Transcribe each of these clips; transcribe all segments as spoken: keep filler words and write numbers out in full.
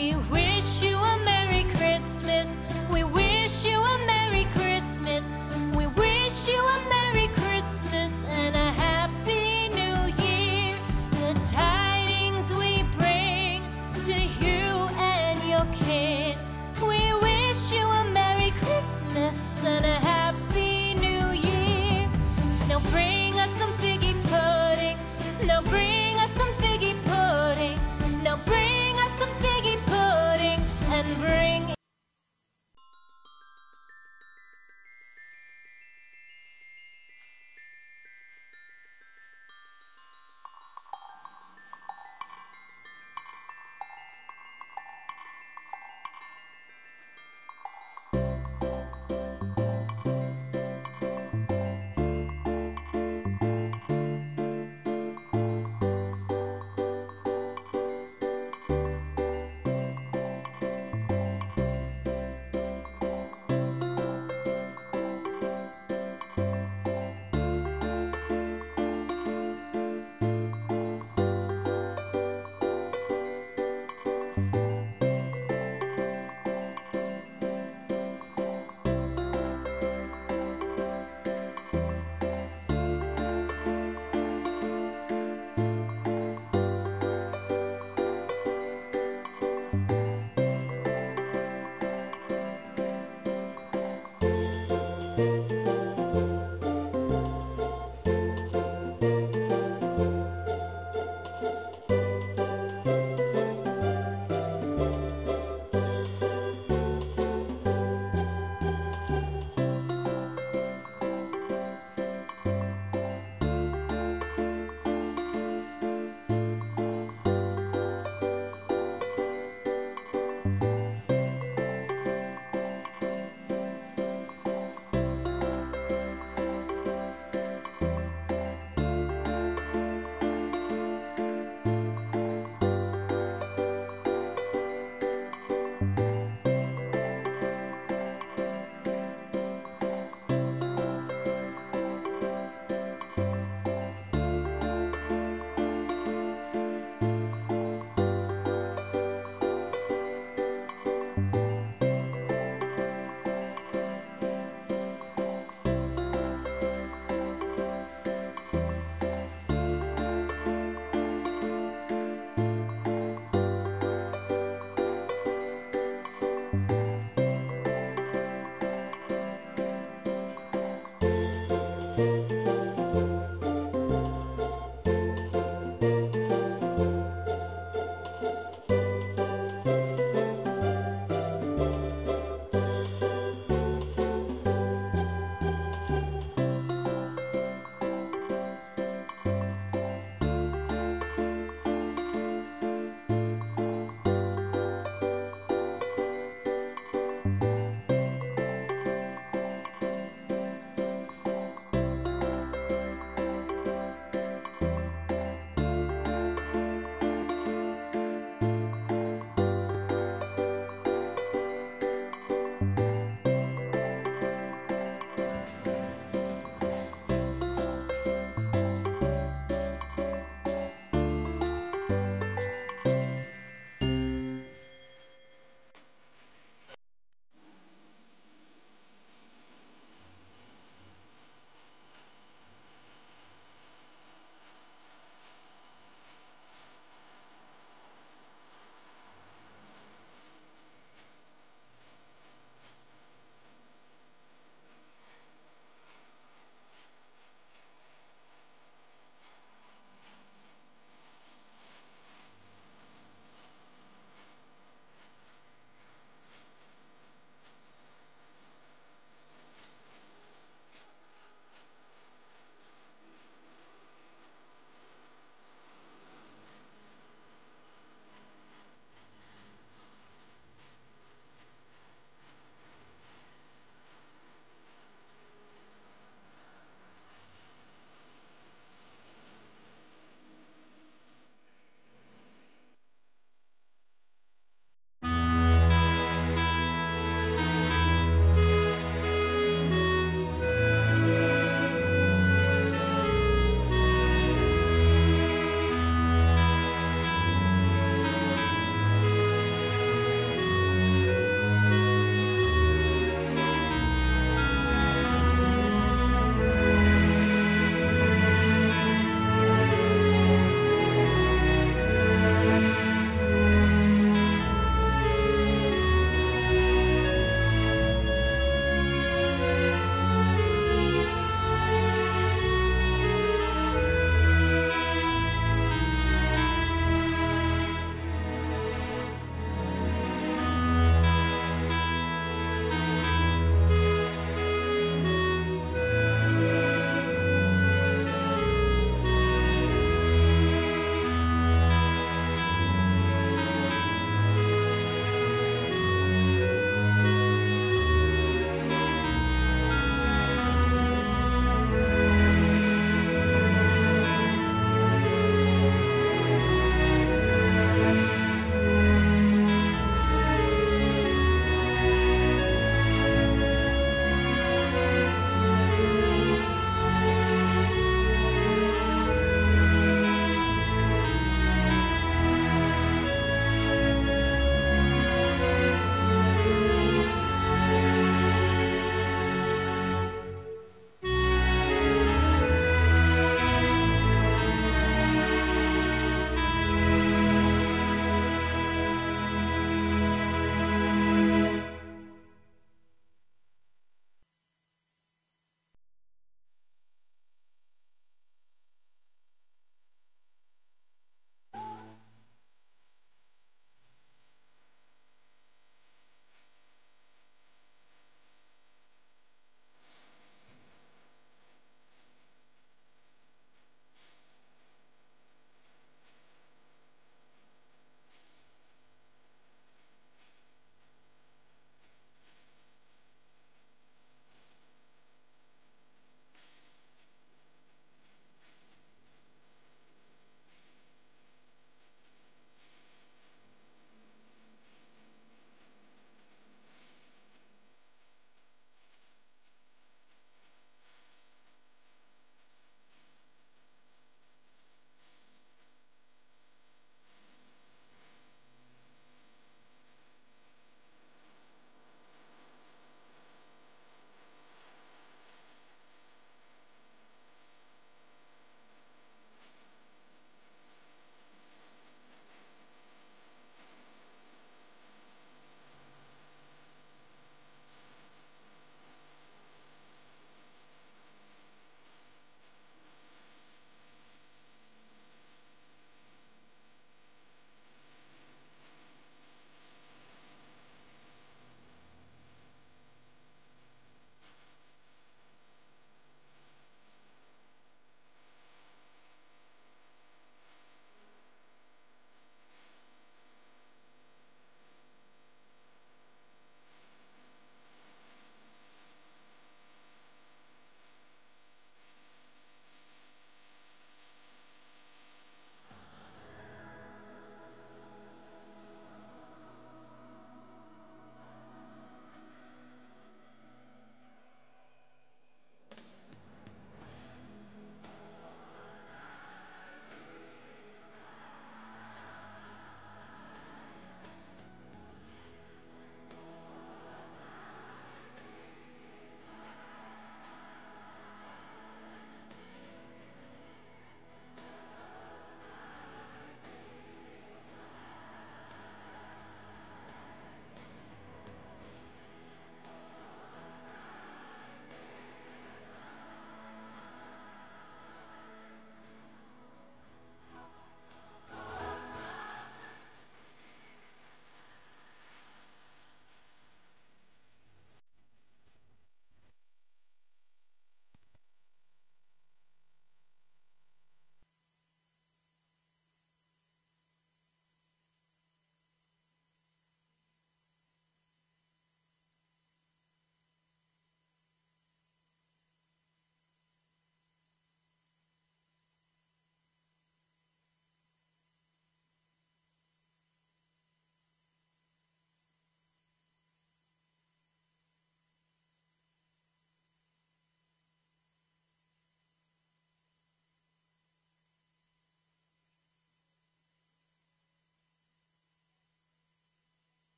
We wish you a Merry Christmas. We wish you a Merry Christmas. We wish you a Merry Christmas and a Happy New Year. The tidings we bring to you and your kin. We wish you a Merry Christmas and a Happy New Year. Now bring us some figgy pudding. Now bring us some figgy pudding. Now bring us some figgy pudding.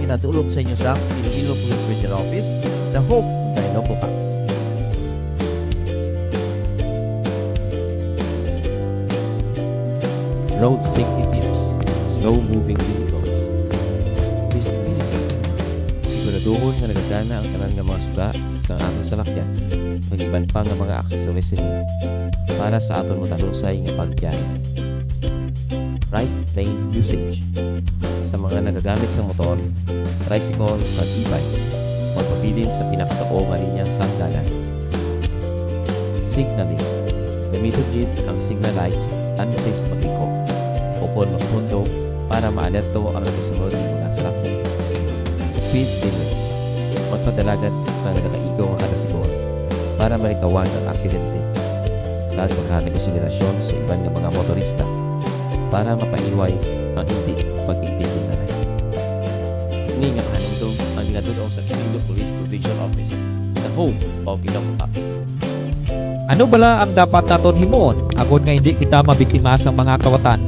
Ginadul-ong sa inyo sang Iloilo Police Regional Office, the home of the Ilonggo Cops. Road safety tips, slow-moving vehicles. Please, siguraduhon nga nagagana ang tanan nga mga suga sa aton salakyan, kag iban pa nga mga accessories sini para sa aton matalusay nga pagbiyahe. Right lane usage. Sa mga nagagamit sa motor, tricycle, kag e-bike, magpabilin sa pinakadaog nga linya sang dalan. Signaling. Gamiton gid ang signal lights antes magliko o kon magpundo para maalerto ang nagasunod nga mga salakyan. Speed limits. Magpadala gid sa nagakaigo nga kada sigon para malikawan ang aksidente, kag maghatag konsiderasyon sa iban nga mga motorista para mapaiway ang hindi pag-intindi na. Ini nga kahanumdom ang ginadul-ong sa Iloilo Police Provincial Office, the home of Ilonggo Cops. Ano bala ang dapat naton himuon agod nga hindi kita mabiktima sang mga kawatan?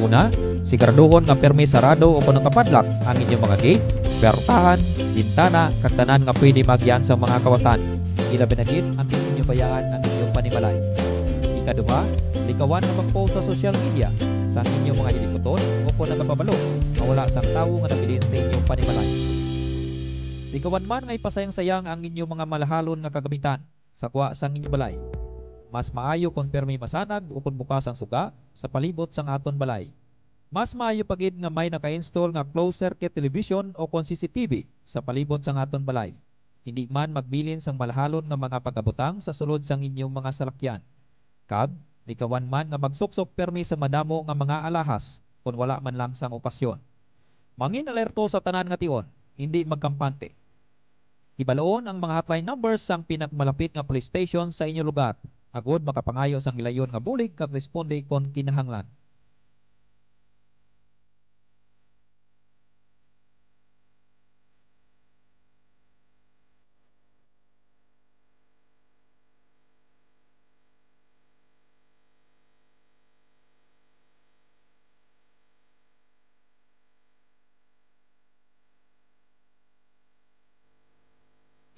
Una, siguraduhon nga pirme sarado o kon nakapadlock ang inyong mga gate, puwertahan, bintana, kag tanan nga pwede maagian sang mga kawatan, ilabi na gid ang inyo bayaan ang inyong panimalay. Ikaduha, likawan nga mag-post sa social media sang inyong mga hilikuton o kon nagapabalo nga wala sang tawo nga nabilin sa inyong panimalay. Likawan man nga ipasayang-sayang ang inyong mga malahalon nga kagamitan sa gwa sang inyo balay. Mas maayo kon pirme masanag o kon bukas ang suga sa palibot sang aton balay. Mas maayo pa gid nga may naka-install nga closed circuit television o kon C C T V sa palibot sang aton balay. Hindi man magbilin sang malahalon nga mga pagkabutang sa sulod sang inyong mga salakyan. Kag likawan man nga magsuksok pirme sa madamo nga mga alahas kon wala man lang sang okasyon. Mangin-alerto sa tanan nga tion, hindi magkampante. Hibaloon ang mga hotline numbers sang pinakmalapit nga police station sa inyo lugar, agod makapangayo sang hilayon nga bulig kag responde kon kinahanglan.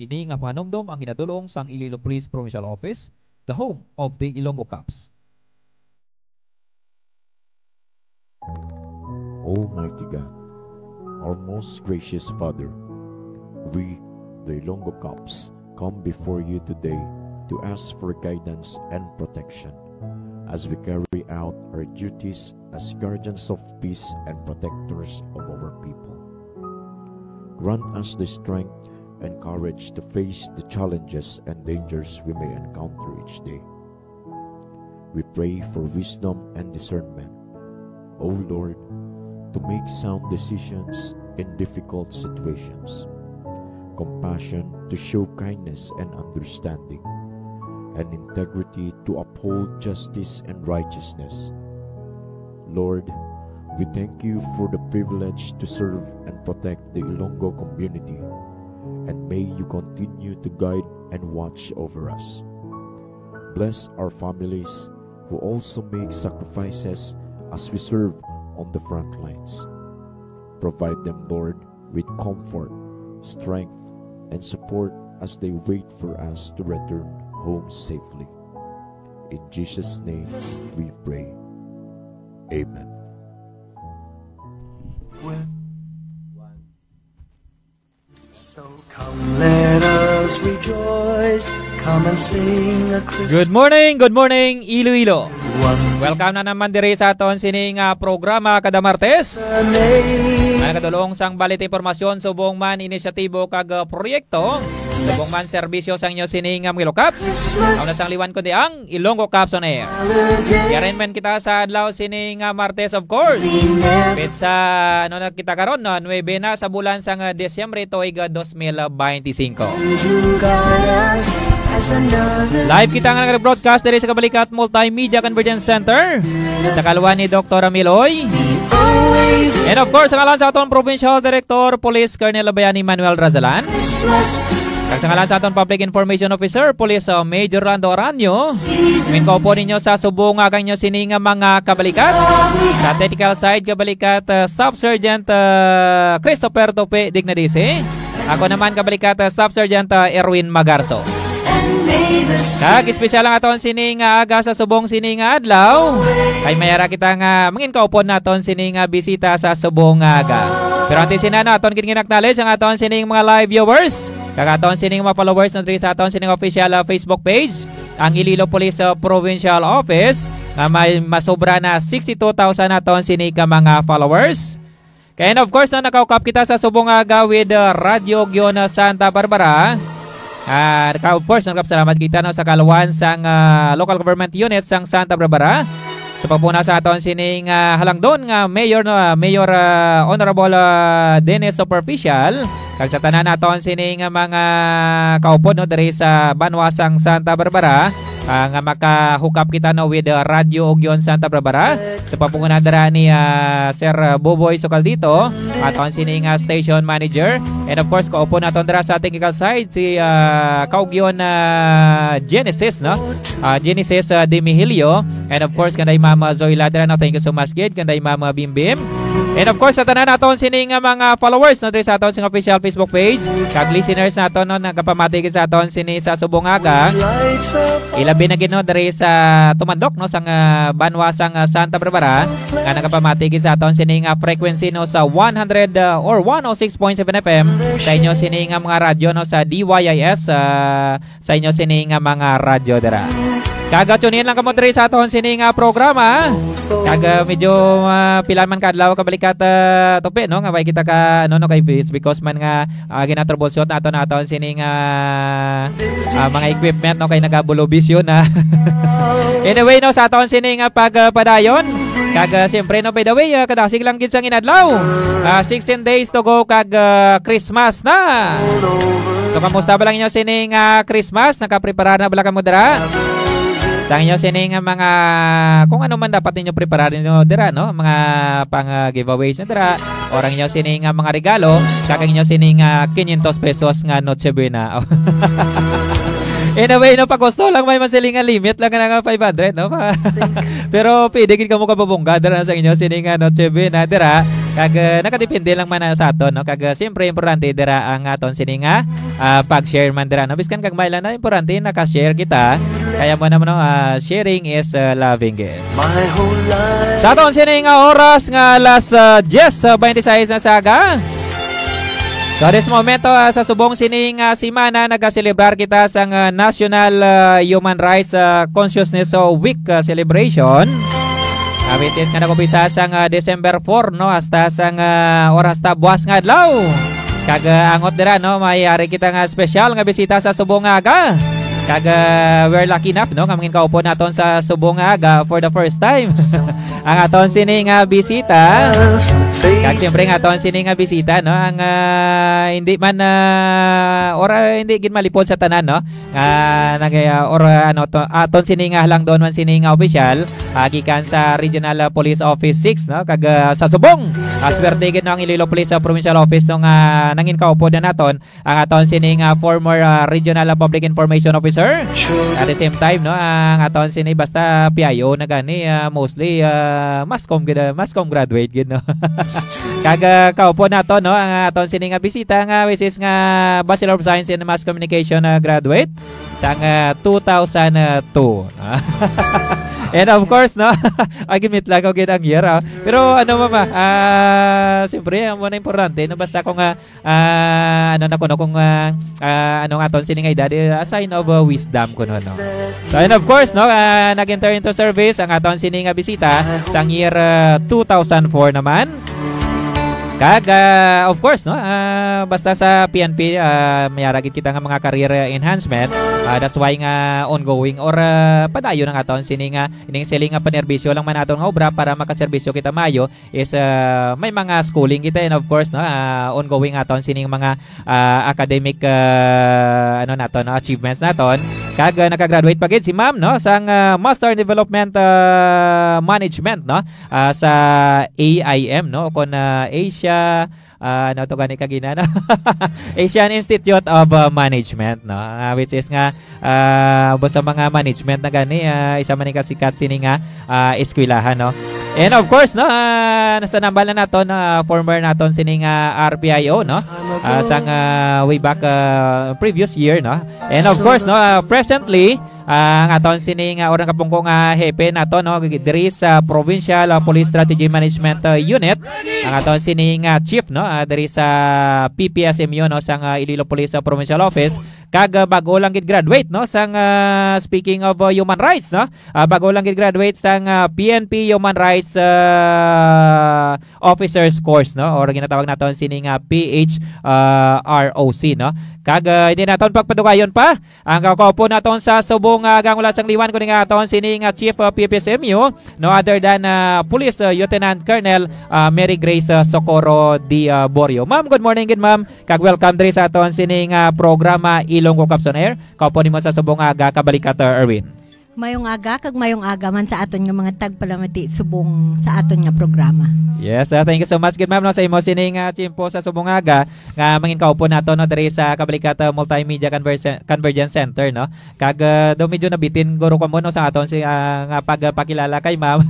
Ini nga panumdom ang ginadul-ong sang Iloilo Police Provincial Office, the home of the Ilonggo Cops. Almighty God, our most gracious Father, we, the Ilonggo Cops, come before you today to ask for guidance and protection as we carry out our duties as guardians of peace and protectors of our people. Grant us the strength and courage to face the challenges and dangers we may encounter each day. We pray for wisdom and discernment, O Lord, to make sound decisions in difficult situations, compassion to show kindness and understanding, and integrity to uphold justice and righteousness. Lord, we thank you for the privilege to serve and protect the Ilonggo community, and may you continue to guide and watch over us. Bless our families who also make sacrifices as we serve on the front lines. Provide them, Lord, with comfort, strength, and support as they wait for us to return home safely. In Jesus' name we pray. Amen. So come, let us rejoice. Come and sing a Christmas. Good morning, good morning, Iloilo. Welcome na naman diri sa aton sini nga programa kada Martes. Nga nagadul-ong sang balit impormasyon, subong man inisyatibo kag, uh, proyekto, subong man serbisyo sang inyo sini nga mga Ilonggo Cops. Amo na sang liwan kundi ang Ilonggo Cops on Air. Yari man kita sa adlaw sini nga Martes, of course. Petsa, ano na kita karon, no? Nuebe na sa bulan sang, uh, Disyembre, tuig, uh, dos mil beinti singko. Live kita nga nag-broadcast diri sa Kabalikat Multimedia Convergence Center sa kalwa ni Doktor Miloy. And of course, sa ngalan sa aton Provincial Director, Police Colonel Bayani Manuel Razalan. Kag sa ngalan sa aton Public Information Officer, Police, uh, Major Lando Aranyo, mangin kaupo ninyo sa subong nga inyo sini nga mga kabalikat. Sa technical side, kabalikat, uh, Staff Sergeant, uh, Christopher Tope Dignadisi. Ako naman, kabalikat, uh, Staff Sergeant, uh, Erwin Magarso. Kag espesyal ang aton sini nga aga sa subong sini nga adlaw. Kay may ara kita nga mangin kaupo naton sini nga bisita sa subong nga aga. Pero antes sina, no, aton gid gin-acknowledge ang aton sining mga live viewers. Kag aton sining mga followers na diri sa aton sining official, ah, Facebook page, ang Iloilo Police, ah, Provincial Office, nga may masobra na sixty-two thousand aton sini ka mga followers. Kaya, and of course, no, nakaukap kita sa subong nga aga with, ah, Radyo Ugyon, ah, Santa Barbara. Ah, ka-, of course, nagpasalamat kita, no, sa kaluwasan sang, ah, local government unit sang Santa Barbara. Sa pagpuna sa aton sining, ah, halangdon nga mayor, no, ah, Mayor, ah, Honorable, ah, Dennis Superficial, kag sa tanan naton sining, ah, mga kaupod, no, diri sa banwa sang Santa Barbara, ah, nga makahukap kita, no, with, ah, Radyo Ugyon Santa Barbara. Sa pagpunguna dira ni, ah, Sir, ah, Boboy Socaldito, aton sining, ah, station manager. And of course, kaupo naton dira sa technical side si, ah, Kaugyon, ah, Genesis, no? Ah, Genesis, ah, Dimihilio. And of course, kanday Mama Zoila dira, no? Thank you so much, gid. Kanday Mama Bimbim. And of course, sa tanan naton sining, ah, mga followers, no, diri sa aton sing official Facebook page, kag listeners naton, no, nagapamati gid sa aton sini sa subong aga. Ilabi na gid, no, diri sa tumandok, no, sang, ah, banwa sang, ah, Santa Barbara, nga nagapamati gid sa aton sini nga frequency, no, sa one hundred, ah, or one oh six point seven F M sa inyo sini nga mga radyo, no, sa D Y I S, ah, sa inyo sini nga mga radyo dira. Kag tune in lang kamo diri sa aton sini nga programa. Kag, ah, medyo, ah, pila man ka adlaw kabalikat, ah, Tope, no, nga way kita ka, ano, no, kay it's because man nga, ah, gina-troubleshoot naton, naton sini nga, ah, mga equipment, no, kay nagabulobisyo na. Anyway, no, sa aton sini nga pagpadayon, kag, ah, siyempre, no, by the way, ah, kadasig lang gid sang inadlaw. Ah, sixteen days to go kag, ah, Christmas na. So, kamusta ba lang inyo sini nga Christmas? Nakapreparar na bala kamo dira? Sa inyo sini nga mga, kung ano man dapat ninyo preparar ninyo dira, no? Mga pang, ah, giveaways na dira, or ang inyo sini nga mga regalo, kag ang inyo sini nga quinientos pesos nga Noche Buena. In a way, no, pa gusto lang may masilingan limit lang nga five hundred, no? Pa-, pero pwede gid kamo kababungga dira sa inyo sini nga Noche Buena dira. Kag, ah, nakadepende lang man na sa aton, no? Kag, ah, siyempre, importante dira ang aton sini nga, ah, pag-share man dira, no? Biskan kag may lang na, importante naka-share kita. Kaya mo naman, no, ah, sharing is, ah, loving it. My whole life. Sa aton sini nga oras nga alas, ah, diyes, ah, twenty-six na sa aga. So, this momento, ah, sa subong sini nga semana, nagaselebrar kita sang, ah, National, ah, Human Rights, ah, Consciousness, ah, Week, ah, celebration. Ah, which is nga nag-umpisa sang, ah, December four, no, hasta sang, ah, or hasta buwas nga adlaw. Kag, ah, angot dira, no, may ari kita nga special nga bisita sa subong nga aga. Kag, ah, we're lucky enough, no, nga mangin kaupo naton sa subong nga aga for the first time. Ang aton sini nga bisita. Kag siyempre, ang aton sini nga bisita, no, ang, ah, hindi man, ah, or, ah, hindi gid malipod sa tanan, no, nga nag-, ah, or, ah, ano to, aton sini nga halangdon man sini nga opisyal, ah, gikan sa Regional, ah, Police Office six, no, kag, ah, sa subong, ah, swerte gid, no, ang Iloilo Police, ah, Provincial Office, no, nga nangin kaupo na naton ang aton sini nga former, ah, Regional, ah, Public Information Officer. At the same time, no, ang aton sini basta P I O na gani, ah, mostly, ah, mass comm gid, ah, mass comm graduate gid, no. Kag, ah, kaupo nato, no, ang aton sini nga bisita nga which is nga Bachelor of Science in Mass Communication, ah, graduate sang, ah, two thousand two. And of course, no, ay, gimit lang ko gid ang year, ah. Pero ano, mama, ah, siyempre, ang muna importante, no, basta kung, ah, ah, ano na kuno, kung, ah, ah, ano nga aton sini nga edad, eh, a sign of, ah, wisdom kuno, no? So, and of course, no, ah, nag-enter into service ang aton sini nga bisita sang year, ah, two thousand four naman. Kag, ah, of course, no, ah, basta sa P N P, ah, may ara gid kita nga mga career, ah, enhancement. Ah, that's why nga ongoing or, ah, padayon ang aton sini nga ining siling nga panerbisyo lang man aton nga obra para makaserbisyo kita maayo is, ah, may mga schooling kita, and of course, no, ah, ongoing aton sining mga, ah, academic, ah, ano naton, no, achievements naton. Kag, ah, nakagraduate pa gid si ma'am, no, sang, ah, Master in Development, ah, Management, no, ah, sa A I M, no, kon, ah, Asia ah, ano to gani kagina, no? Asian Institute of, ah, Management, no? Ah, which is nga, ah, ubos sa mga management na gani, ah, isa man ni kasikat sini nga, ah, eskwelahan, no? And of course, no, ah, nasa nambal na naton, ah, former naton sini nga R P I O, no? Ah, sang, ah, way back, ah, previous year, no? And of course, no, ah, presently, ah, ang aton sini nga, ah, urang kapungko nga hepe nato, no, diri sa Provincial, ah, Police Strategy Management, ah, Unit, ang aton sini nga chief, no, ah, diri sa P P S M U, no, sang, ah, Iloilo Police, ah, Provincial Office, kag, ah, bag-o lang gid graduate, no, sang, ah, speaking of, ah, human rights, no, ah, bag-o lang gid graduate sang, ah, P N P Human Rights, ah, Officers Course, no, or ginatawag naton sini nga P H R O C, no. Kag, ah, hindi naton pagpadugayon pa, ang kakaupo naton sa subong, ah, gangula sang liwan, kundi nga aton sini nga Chief, ah, P P S M U, no other than, ah, Police, ah, Lieutenant Colonel, ah, Mary Grace, ah, Socorro D, ah, Borio. Ma'am, good morning gid, ma'am. Kag welcome diri sa aton sini nga programa, Ilonggo Caps on Air. Kaupo nimo sa subong nga aga, Kabalikad, ah, Erwin. Mayong aga, kag mayong aga man sa aton nga mga tagpalamati subong sa aton nga programa. Yes, ah, thank you so much gid, ma'am, no, sa imo sini nga tiyempo sa subong nga aga nga mangin kaupo nato, no, diri sa Kabalikad, ah, Multimedia Converse-, Convergence Center, no. Kag, ah, daw medyo nabitin guro kamo, no, sa aton si, ah, nga pagpakilala kay ma'am.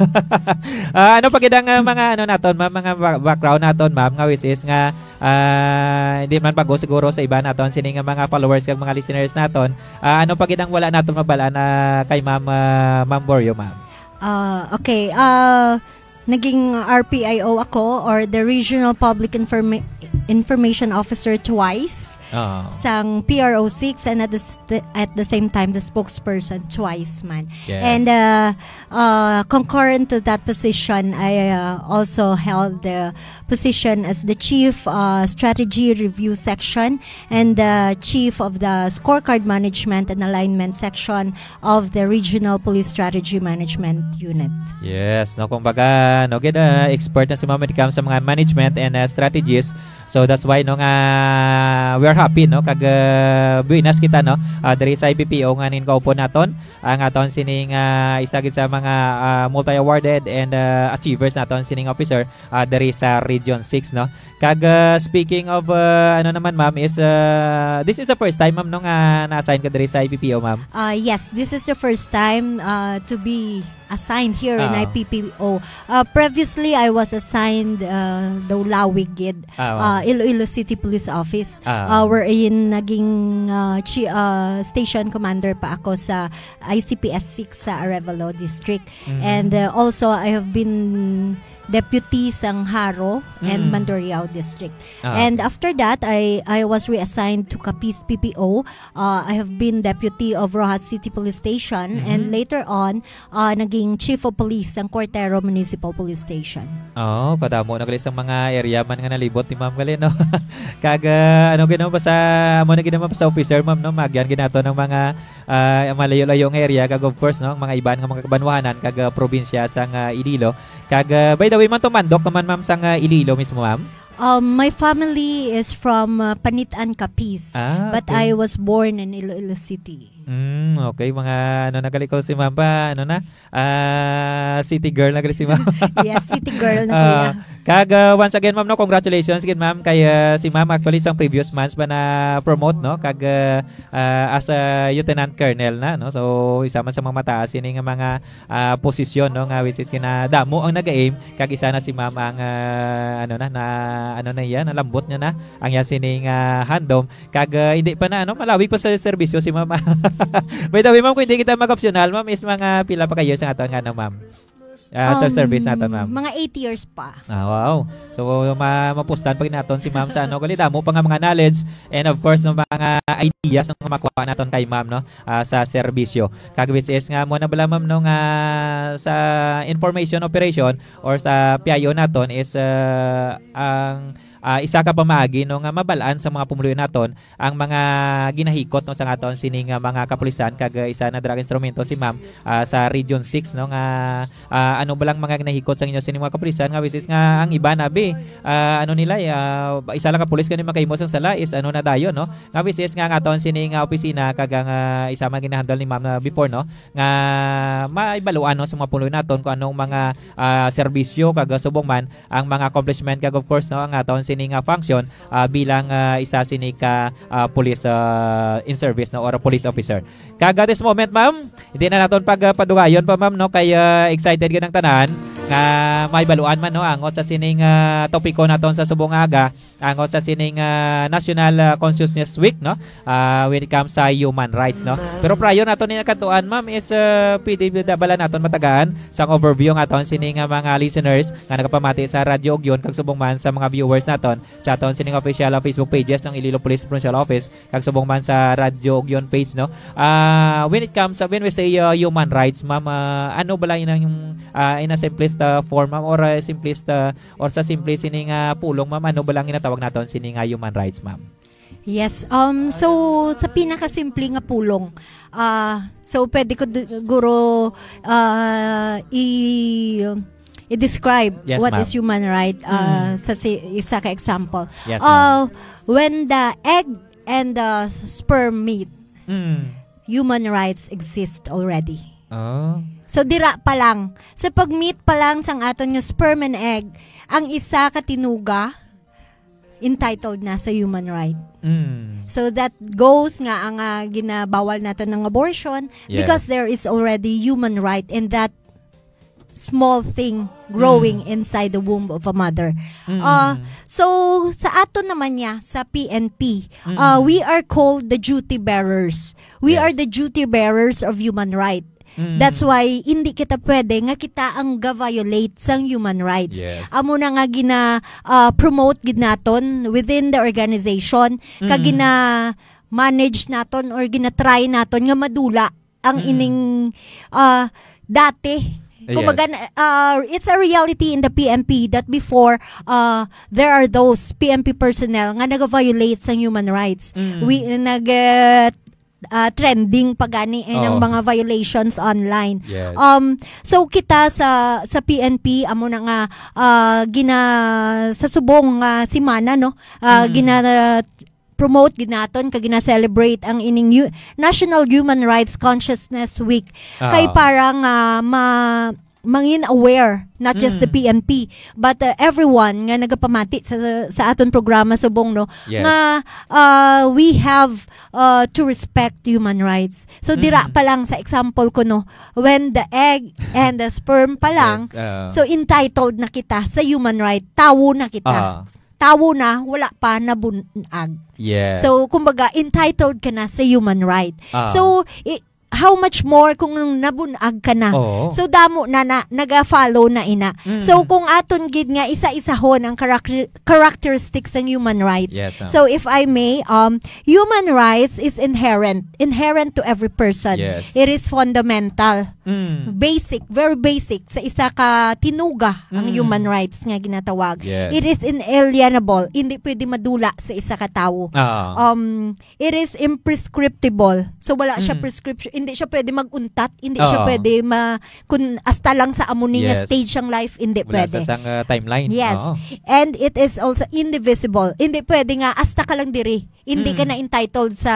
Ah, ano pa gid ang, ah, mga ano naton, ma'am, mga ba-, background naton, ma'am, nga which is nga, ah, hindi man bago siguro sa iba naton sini nga mga followers kag mga listeners naton. Ah, ano pa gid ang wala naton mabal-an, ah, kay Ma'am, ah, Ma'am Borio, ma'am? Ah, okay. Ah, naging R P I O ako, or the Regional Public Informa-, Information Officer, twice, Oo. sang P R O six and at the st-, at the same time the spokesperson twice man. Yes. And, uh, uh, concurrent to that position, I, uh, also held the position as the Chief, uh, Strategy Review Section and the Chief of the Scorecard Management and Alignment Section of the Regional Police Strategy Management Unit. Yes, no, kumbaga, no, gid, ah, expert na si Ma'am when it comes sa mga management and, ah, strategies. So that's why, no, nga we are happy, no, kag, ah, buenas kita, no, ah, diri sa I P P O nga nin kaupo naton, ang aton sining, ah, isa gid sa mga, ah, multi-awarded and, ah, achievers naton sining officer, ah, diri sa Region six, no. Kag, ah, speaking of, ah, ano naman, ma'am, is, ah, this is the first time, ma'am, no, nga na-assign ka diri sa I P P O, ma'am? Ah, yes, this is the first time, ah, to be assigned here in Ah. I P P O. Ah, previously, I was assigned, ah, daw lawig gid, Ah, ah, Iloilo City Police Office, Ah. ah, wherein naging, ah, chi-, ah, station commander pa ako sa I C P S six sa Arevalo District. Mm. And, uh, also, I have been deputy sang Jaro and Mm. Mandurriao District. Ah, And okay. after that, I, I was reassigned to Capiz P P O. Uh, I have been deputy of Roxas City Police Station. Mhm. And later on, uh, naging chief of police sang Cortero Municipal Police Station. Oh, kadamo na gali sang mga area man nga nalibot ni Ma'am gali, no? Kag, uh, ano gid, no, basta amo na gid naman, basta officer, ma'am, no? Maagyan gid nato ng mga ah, ang malayo-layo nga area, kag of course, no, ang mga iban nga mga kabanwahanan kag, ah, probinsya sang, ah, Iloilo. Kag, ah, by the way, man to mandok ka man, ma'am, sang, ah, Iloilo mismo, ma'am? Um, my family is from, ah, Panitan, Capiz, Ah, but okay. I was born in Iloilo City. Mm, okay. Mga ano, nagaliko si ma'am pa, ano na, ah, city girl na gali si ma'am. Yes, city girl na, Ah, kuya. Kag, ah, once again, ma'am, no, congratulations again, ma'am, kay, ah, si ma'am actually sang previous months pa na promote, no, kag, ah, ah, as a lieutenant colonel na, no, so isa man sa mga mataas ini nga mga, ah, posisyon, no, nga which is kinadamo ang nag-aim, kag isa na si ma'am ang, ah, ano na, na, ano na iya, nalambot niya na ang iya sining, ah, handom. Kag, ah, hindi pa na, ano, malawig pa sa serbisyo si ma'am. By the way, ma'am, kung hindi kita mag-optional, ma'am, is mga pila pa ka years ang ato nga, ano, ma'am? Ah, sa Um, service naton, ma'am. Mga eight years pa. Ah, wow. So, ma-, mapustan pa naton si ma'am sa, ano, gali damo pa nga mga knowledge and of course, ng mga ideas nga makuha naton kay ma'am, no, ah, sa serbisyo. Kag which is nga mo na bala, ma'am, no, nga sa information operation or sa P I O naton is, ah, ang ah, isa ka pamaagi, no, nga mabal-an sa mga pumuluyo naton ang mga ginahikot, no, sa aton sining, ah, mga kapulisan, kag, ah, isa na dira ka instrumento si ma'am, ah, sa Region six, no, nga, ah, ano ba lang mga ginahikot sa inyo sining mga kapulisan nga which is nga ang iba nabi, ah, ano nila, eh, ah, isa lang ka pulis gani makahimo sang sala is ano na dayon, no, nga which is nga ang aton sining, ah, opisina kag ang, ah, isa man ginahandle ni ma'am na before, no, nga maibaluan, no, sa mga pumuluyo naton kung anong mga, ah, serbisyo kag, ah, subong man ang mga accomplishment kag of course, no, ang aton sini nga function, ah, bilang, ah, isa sini ka, ah, police, ah, in service, no, or a police officer. Kag at this moment, ma'am, hindi na naton pag, ah, padugayon pa, ma'am, no, kay, ah, excited gid ang tanan nga may baluan man, no, angot sa sining, ah, topiko naton sa subong nga aga, angot sa sining, ah, National, ah, Consciousness Week, no, ah, when it comes sa human rights, no. Pero prior naton ni nakatuan, ma'am, is, ah, pwede bala naton matagaan sang overview nga aton sini nga mga listeners nga nagapamati sa Radyo Ugyon kag subong man sa mga viewers naton sa aton sining official, ah, Facebook pages ng Iloilo Police Provincial Office kag subong man sa Radyo Ugyon page, no? Ah, when it comes, uh, when we say, uh, human rights, ma'am, ah, ano bala yun ang, ah, in a simplest, ah, form, ma'am, or, ah, simplest, ah, or sa simple sini nga pulong, ma'am, ano bala ang ginatawag naton sini nga human rights, ma'am? Yes. Um, so, sa pinakasimple nga pulong, ah, so pwede ko du-, guro, ah, i-, i-describe Yes, what ma'am. is human right, ah, Mm. sa si-, isa ka example. Yes, ma'am. Ah, when the egg and the sperm meet, Mm. human rights exist already. Oh. So, dira pa lang, sa pag-meet pa lang sang aton nga sperm and egg, ang isa ka tinuga, entitled na sa human right. Mm. So that goes nga ang, ah, ginabawal nato ng abortion Yes. because there is already human right in that small thing growing Mm. inside the womb of a mother. Mm. Ah, so sa aton naman niya sa P N P, Mm. ah, we are called the duty bearers. We Yes. are the duty bearers of human right. Mm. That's why hindi kita pwede nga kita ang ga-violate sang human rights. Yes. Amo na nga gina, ah, promote gid naton within the organization, kag Mm. gina-manage naton or gina-try naton nga madula ang Mm. ining, ah, dati. Ah, Kumbaga, yes. na- ah, it's a reality in the P N P that before, ah, there are those P N P personnel nga nag-violate sang human rights. Mm. We, nag, ah, ah, trending pa gani, eh, ng Oo. mga violations online. Yes. Um, so kita sa, sa P N P, amo na nga, ah, gina-, sa subong nga semana, no? Ah, Mm. gina-promote gid naton kag gina-celebrate ang ining yu-, National Human Rights Consciousness Week. Ah. Kay para nga ma-, mangin aware, not just the Mm. P N P, but, uh, everyone nga nagapamati sa, sa aton programa subong, no, Yes. nga, uh, we have, uh, to respect human rights. So, dira Mm. pa lang sa example ko, no, when the egg and the sperm pa lang, Yes, uh. so entitled na kita sa human right. Tawo na kita. Ah. Tawo na, wala pa nabun-ag. Yes. So, kumbaga, entitled ka na sa human right. Ah. So, i-, how much more kung nabun-ag ka na? Oo. So, damo na, na naga-follow na ina. Mm. So, kung aton gid nga isa-isahon ang character-, characteristics ng human rights. Yes, ah. So, if I may, um, human rights is inherent, inherent to every person. Yes. It is fundamental. Mm. Basic, very basic sa isa ka tinuga ang Mm. human rights nga ginatawag. Yes. It is inalienable. Hindi pwede madula sa isa ka tawo. Ah. Um, it is imprescriptible. So, wala siya Mm. prescription. Hindi siya pwede mag-untat. Hindi siya Oo. pwede ma-, kung hasta lang sa amo ni nga Yes. stage ang life, hindi Wala pwede. sa sang, uh, timeline. Yes. Oo. And it is also indivisible. Hindi pwede nga hasta ka lang diri. Hindi ka Mm. na entitled sa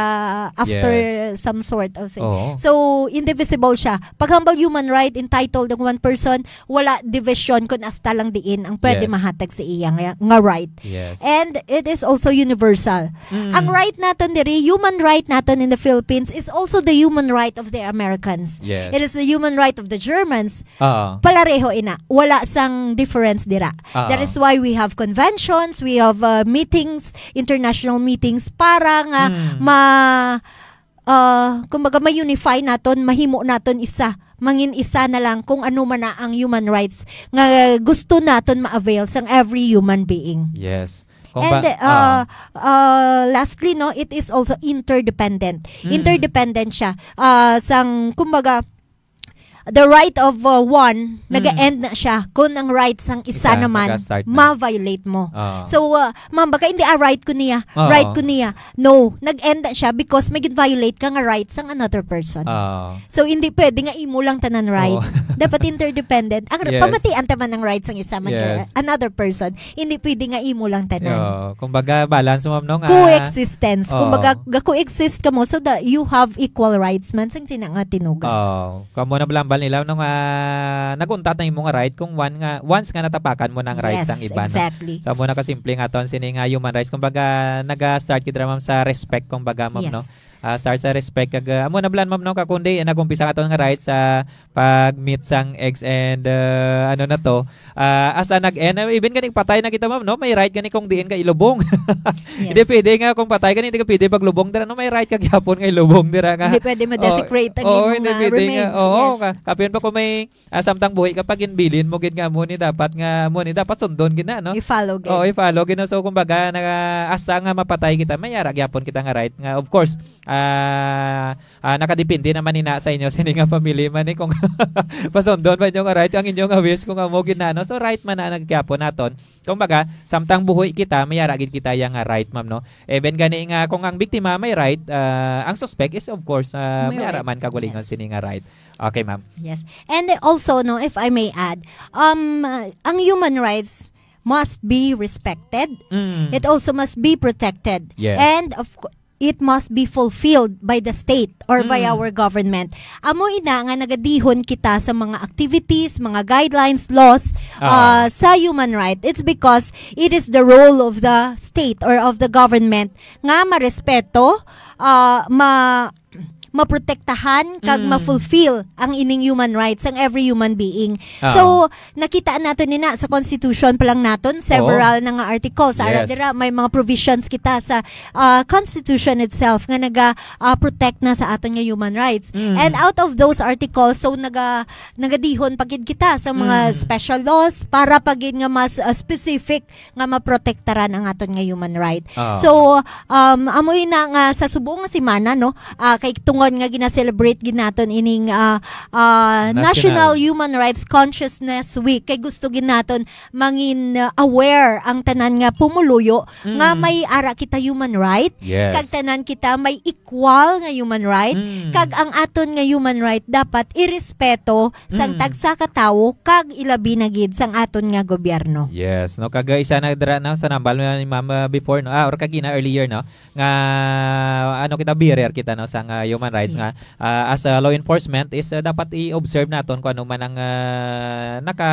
after Yes. some sort of thing. Oo. So, indivisible siya. Pag hambal human right, entitled ang one person, wala division kung hasta lang diin ang pwede Yes. mahatag sa iya nga, nga right. Yes. And it is also universal. Mm. Ang right naton diri, human right naton in the Philippines is also the human right of the Americans. Yes. It is the human right of the Germans. Ah. Palareho ina. Wala sang difference dira. Ah. That is why we have conventions, we have, uh, meetings, international meetings para nga Mm. ma-, uh, kumbaga ma-unify naton, mahimo naton isa. Mangin isa na lang kung ano man na ang human rights nga gusto naton ma-avail sang every human being. Yes. Kung And, ba- uh, ah. uh, lastly, no, it is also interdependent. Mm. Interdependent siya. Uh, sang, kumbaga, the right of, uh, one, Mm. naga-end na siya kung ang right sang isa Isa, naman naga-start na. ma-violate mo. Ah. So, uh, ma'am, baka hindi, ah, right ko niya. Oo. Right ko niya. No, nag-end na siya because may gin-violate ka nga right sang another person. Ah. So, hindi pwede nga imo lang tanan right. Oo. Dapat interdependent. Ang Yes. pamatian ta man ang rights sang isa man ka Yes. another person. Hindi pwede nga imo lang tanan. Yo, kumbaga, balance, ma'am, no, nga Coexistence. Oo. Kumbaga, ga-coexist ka mo so that you have equal rights man sang sina nga tinuga. Oo. Kamo na lang nila, no, nga naguntat na imo nga right kung one nga, once nga natapakan mo ng rights Yes, ang iba, no? exactly. So, amo na kasimple nga aton sini nga human rights. Kumbaga, naga-start kita, ma'am, sa respect, kumbaga, ma'am, no? Yes. Ah, start sa respect. Kag, ah, amo na bala, ma'am, no? Kakundi, nagumpisa nga aton nga rights sa pag-meet sang eggs and, ah, ano na to, ah, hasta nag-end. Ah, even gani patay na kita, ma'am, no? May right gani kung diin ka ilubong. Hindi Yes. pwede nga kung patay ka, hindi ka pwede paglubong dira, no? May right ka gyapon nga ilubong dira nga. Hindi pwede ma-desecrate Oo, ang oo, imong, hindi ah, pwede nga. remains. Oo, Yes. ka, kapin pa kung may, ah, samtang buhi ka, pag inbilin mo gid nga mo ni dapat nga, mo ni dapat sundon gid na, no? I-follow gid. Oo, i-follow gid na. So, kumbaga, na, hasta nga mapatay kita, may ara gyapon kita nga right nga, of course, ah, ah, nakadepende naman ina sa inyo sini nga family man, eh, kung pasundon ba inyo nga right ang inyo nga wish kung amo gid na, no? So, right man na nagkiapon naton. Kumbaga, samtang buhi kita, may ara gid kita yang nga right, ma'am, no? Even gani nga kung ang biktima may right, ah, ang suspect is, of course, ah, May may ara right. man kagulingon Yes. sini nga right. Okay, ma'am. Yes. And also, no, if I may add, um, uh, ang human rights must be respected. Mm. It also must be protected. Yes. And of co-, it must be fulfilled by the state or by Mm. our government. Amo ina nga nagadihon kita sa mga activities, mga guidelines, laws, Ah. uh, sa human right. It's because it is the role of the state or of the government nga marespeto, uh, ma-, maprotektahan kag Mm. ma-fulfill ang ining human rights sang every human being. Ah. So, nakita nato ni na sa constitution pa lang naton, several Oo. na nga articles. Ara Yes. dira, may mga provisions kita sa, ah, constitution itself nga naga, ah, protect na sa aton nga human rights. Mm. And out of those articles, so naga, nagadihon pa gid kita sa mga Mm. special laws para pa gid nga mas, ah, specific nga maprotektaran ang aton nga human right. Ah. So, um, amoy na nga sa subong nga semana, no, ah, kay tungod nga gina-celebrate gid naton ining, ah, ah, National. National Human Rights Consciousness Week, kay gusto gid naton mangin, ah, aware ang tanan nga pumuluyo nga Mm. may ara kita human right, Yes. kag tanan kita may equal nga human right, Mm. kag ang aton nga human right dapat irespeto sang Mm. tagsa ka tawo kag ilabi na gid sang aton nga gobyerno. Yes, no, kag, uh, isa na dira, no, sa nambal ni Ma'am, uh, before, no, ah, or kagina earlier, no, nga ano kita, bearer kita, no, sang, uh, human rights nga, Yes. uh, as a law enforcement is, uh, dapat i-observe naton kung ano man ang, uh, naka,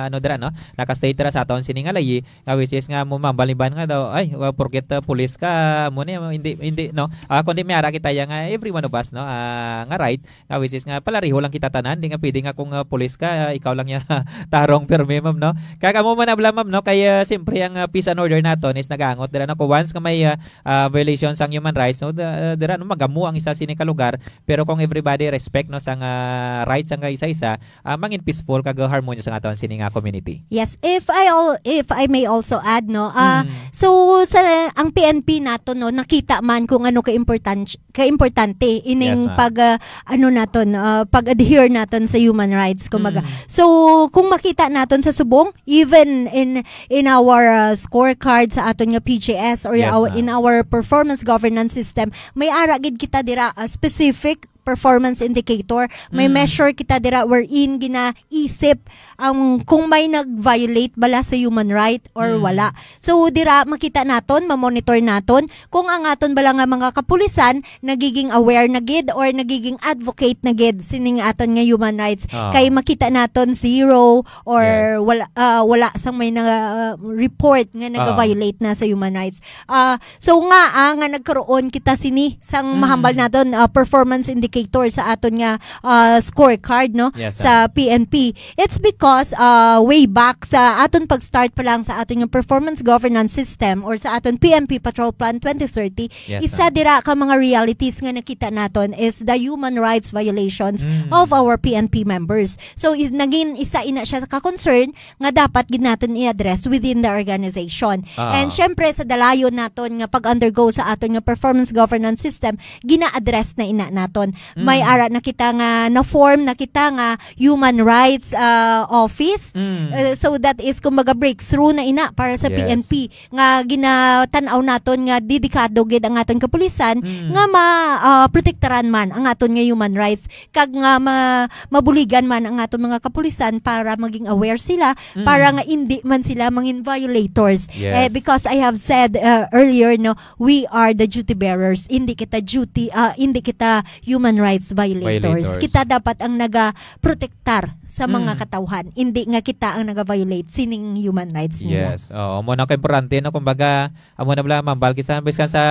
ano dira, no, naka-state dira sa aton sini nga layi, nga which is nga mo mambaliban nga daw, ay, uh, porket, uh, pulis ka, mo ni, hindi, hindi, no, ah, kundi may ara kita ya nga every one of us, no, ah, nga right, nga which is nga palareho lang kita tanan, di nga pwede nga kung, ah, pulis ka, ah, ikaw lang ya tarong permi, ma'am, no? Kag amo man na bala, ma'am, no? Kay, ah, siyempre ang, ah, peace and order naton is nagaangot dira, no? Kung once nga may, ah, ah, violation sang human rights, no, da-, dira, no, magamo ang isa sini ka lugar, pero kung everybody respect, no, sang, ah, rights sang isa-isa, ah, mangin peaceful kag harmonious ang aton sini nga community. Yes, if I al-, if I may also add, no, ah, Mm. so sa ang P N P nato, no, nakita man kung ano ka importante, ka importante ining Yes, ma'am. pag, ah, ano naton, ah, pag-adhere naton sa human rights, kumbaga. Mm. So kung makita naton sa subong, even in in our, ah, scorecard sa aton nga P G S or Yes, our, ma'am. in our performance governance system, may ara gid kita dira, ah, specific performance indicator. May Mm. measure kita dira wherein ginaisip ang kung may nag-violate bala sa human right or Mm. wala. So, dira makita naton, ma-monitor naton kung ang aton bala nga mga kapulisan nagiging aware na gid or nagiging advocate na gid sining aton nga human rights. Ah. Kay makita naton zero or Yes. wala, ah, wala sang may na-report nga Ah. nag-violate na sa human rights. Ah, So nga, ah, nga nagkaroon kita sini sang Mm. mahambal naton, ah, performance indicator sa aton nga, ah, scorecard, no, Yes, sa ma'am. P N P. It's because, ah, way back sa aton pag-start pa lang sa aton nga performance governance system or sa aton P N P Patrol Plan twenty thirty, Yes, isa ma'am. dira ka mga realities nga nakita naton is the human rights violations Mm. of our P N P members. So, is, naging isa ina siya ka concern nga dapat gid naton i-address within the organization. Ah. And syempre, sa dalayon naton nga pag-undergo sa aton nga performance governance system, gina-address na ina naton. May Mm. ara na kita nga na-form na kita nga human rights, ah, office. Mm. Uh, so that is, kumbaga, breakthrough na ina para sa Yes. P N P nga ginatan-aw naton nga dedikado gid ang aton kapulisan Mm. nga ma-, ah, protektaran man ang aton nga human rights kag nga ma-, mabuligan man ang aton mga kapulisan para maging aware sila, Mm. para nga indi man sila mangin violators. Yes. Eh, because I have said, uh, earlier, no, we are the duty bearers. Indi kita duty, uh, indi kita human human rights violators. Violators. Kita dapat ang nagaprotektar sa mga Mm. katawhan, hindi nga kita ang nagaviolate sining human rights nila. Yes. Oo, mo na ka importante, no? Kumbaga, amo na bala, mambal, kisa, biskan sa,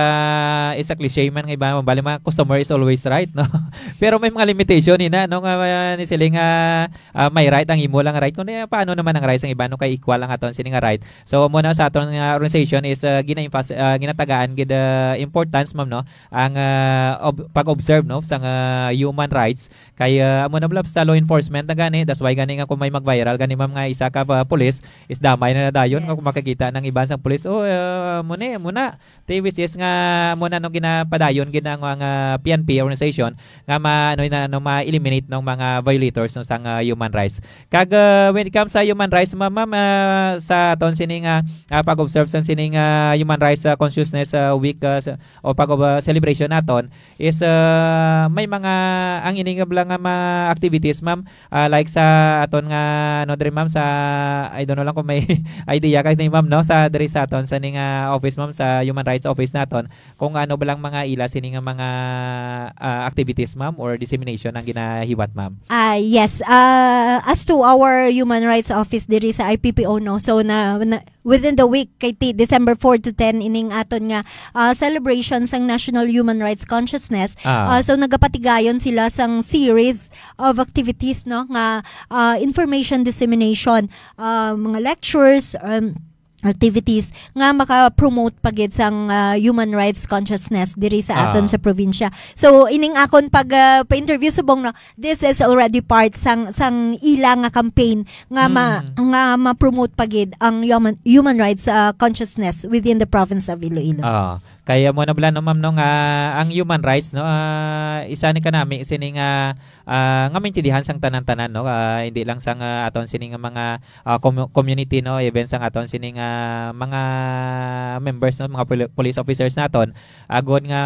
isa cliche man nga iba, mambal, mga customer is always right, no? Pero may mga limitation, ina, no? Nga, uh, ni siling, ah, ah, may right ang imo lang right. Kundi, paano naman ang rights ang iba, no? Kay equal ang aton sini nga right. So, mo na sa aton nga organization is, ah, gina-emphas-, ah, ginatagaan gid, ah, importance, ma'am, no? Ang, ah, ob-, pag-observe, no? Sa nga human rights, kay, ah, amo na bala sa law enforcement na gani. That's why gani nga kung may mag-viral gani, ma'am, nga isa ka, ah, pulis, is damay na nadayon nga kung Yes. makakita ng iban sang pulis, "Oh, ah, mo ni, mo na." Ti, which is nga, mo na nung ginapadayon gid ang mga P N P organization nga ma-, ano na, ano, ma-eliminate ng mga violators, no, sang, ah, human rights. Kag, ah, when it comes sa human rights, ma'am, ma'am, ah, sa aton sining, ah, ah, pag-observe sa sining, ah, human rights, ah, consciousness, ah, week, ah, sa, o pag, ah, celebration naton, is, ah, may mga, ang ini nga bala nga mga activities, ma'am, ah, like sa aton nga, ano, diri, ma'am, sa, I don't know lang kung may idea ka ni, ma'am, no, sa diri sa aton sa ning, ah, office, ma'am, sa human rights office naton, kung ano ba lang mga ila sini nga mga, ah, activities, ma'am, or dissemination ang ginahiwat, ma'am. Ah, yes. Ah, as to our human rights office diri sa I P P O, no, so na, na within the week, kay ti-, December four to ten, ining aton nga, ah, celebration sang National Human Rights Consciousness. Ah. Ah, so nagapatigayon sila sang series of activities, no, nga, ah, information dissemination, ah, mga lectures, um, activities nga maka-promote pa gid sang, ah, human rights consciousness diri sa aton Ah. sa probinsya. So ining akon pag, ah, pa-interview subong, no, this is already part sang, sang ila nga campaign nga ma-, Mm. nga ma-promote pa gid ang human, human rights, ah, consciousness within the province of Iloilo. Ah, kaya mo na bala, no, ma'am, no, nga ang human rights, no, ah, isa ni kanami sini nga, ah, nga maintindihan sang tanan-tanan, no, ah, hindi lang sang, ah, aton sini nga mga, ah, commu-, community, no, even sang aton sini nga mga members, no, mga poli-, police officers naton, agod nga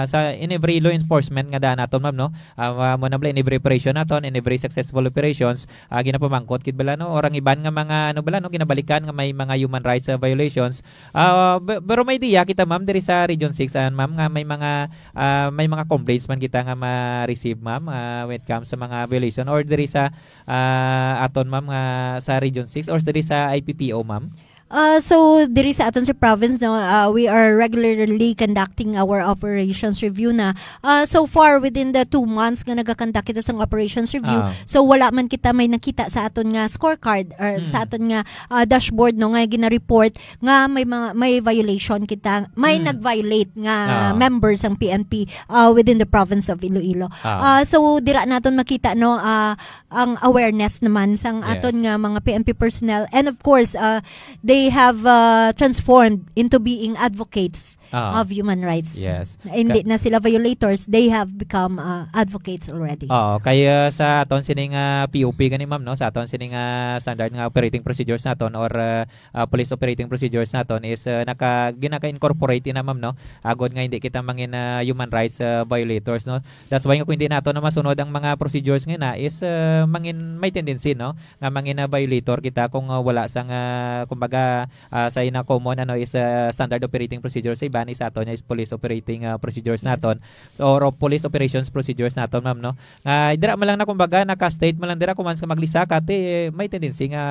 sa in every law enforcement nga daan naton, ma'am, no, ah, mo na bala in every operation naton, in every successful operations, ah, ginapamangkot gid bala, no, or ang iban nga mga, ano bala, no, ginabalikan nga may mga human rights, ah, violations. Ah, be-, pero may idea kita, ma'am, diri sa Region six, ah, ma'am, nga may mga, ah, may mga complaints man kita nga ma-receive, ma'am, ah, when it comes sa mga violation or diri sa, ah, aton, ma'am, nga sa Region six or diri sa I P P O, ma'am? Ah, so diri sa aton sa province, no, ah, we are regularly conducting our operations review na. Ah, so far, within the two months nga nagakonduct kita sang operations review, Ah. so wala man kita may nakita sa aton nga scorecard or sa Hmm. aton nga, ah, dashboard, no, nga gina-report nga may mga, may violation kita, may Hmm. nag-violate nga Ah. members sang P N P, ah, within the province of Iloilo. Ah. Ah, so dira naton makita, no, ah, ang awareness naman sang Yes. aton nga mga P N P personnel, and of course, uh, they have, uh, transformed into being advocates Ah. of human rights. Yes. Hindi Ka- na sila violators, they have become, uh, advocates already. Oo, kaya sa aton sining, ah, P O P gani, ma'am, no, sa aton sining, ah, standard nga operating procedures naton or, ah, ah, police operating procedures naton is, ah, naka ginaka-incorporate na, ma'am, no, agod nga hindi kita mangin, ah, human rights, ah, violators, no. That's why nga kung hindi nato na masunod ang mga procedures nga na is, ah, mangin may tendency, no, nga mangin, ah, violator kita kung, ah, wala sang, ah, kumbaga, ah, sa ina common, ano, is, ah, standard operating procedures, sa iban is ato niya is police operating, ah, procedures Yes. naton. So, or police operations procedures naton, ma'am, no? Nga dira man lang na, kumbaga, naka-state man lang dira kung man sa maglisa ka, ti, may tendency nga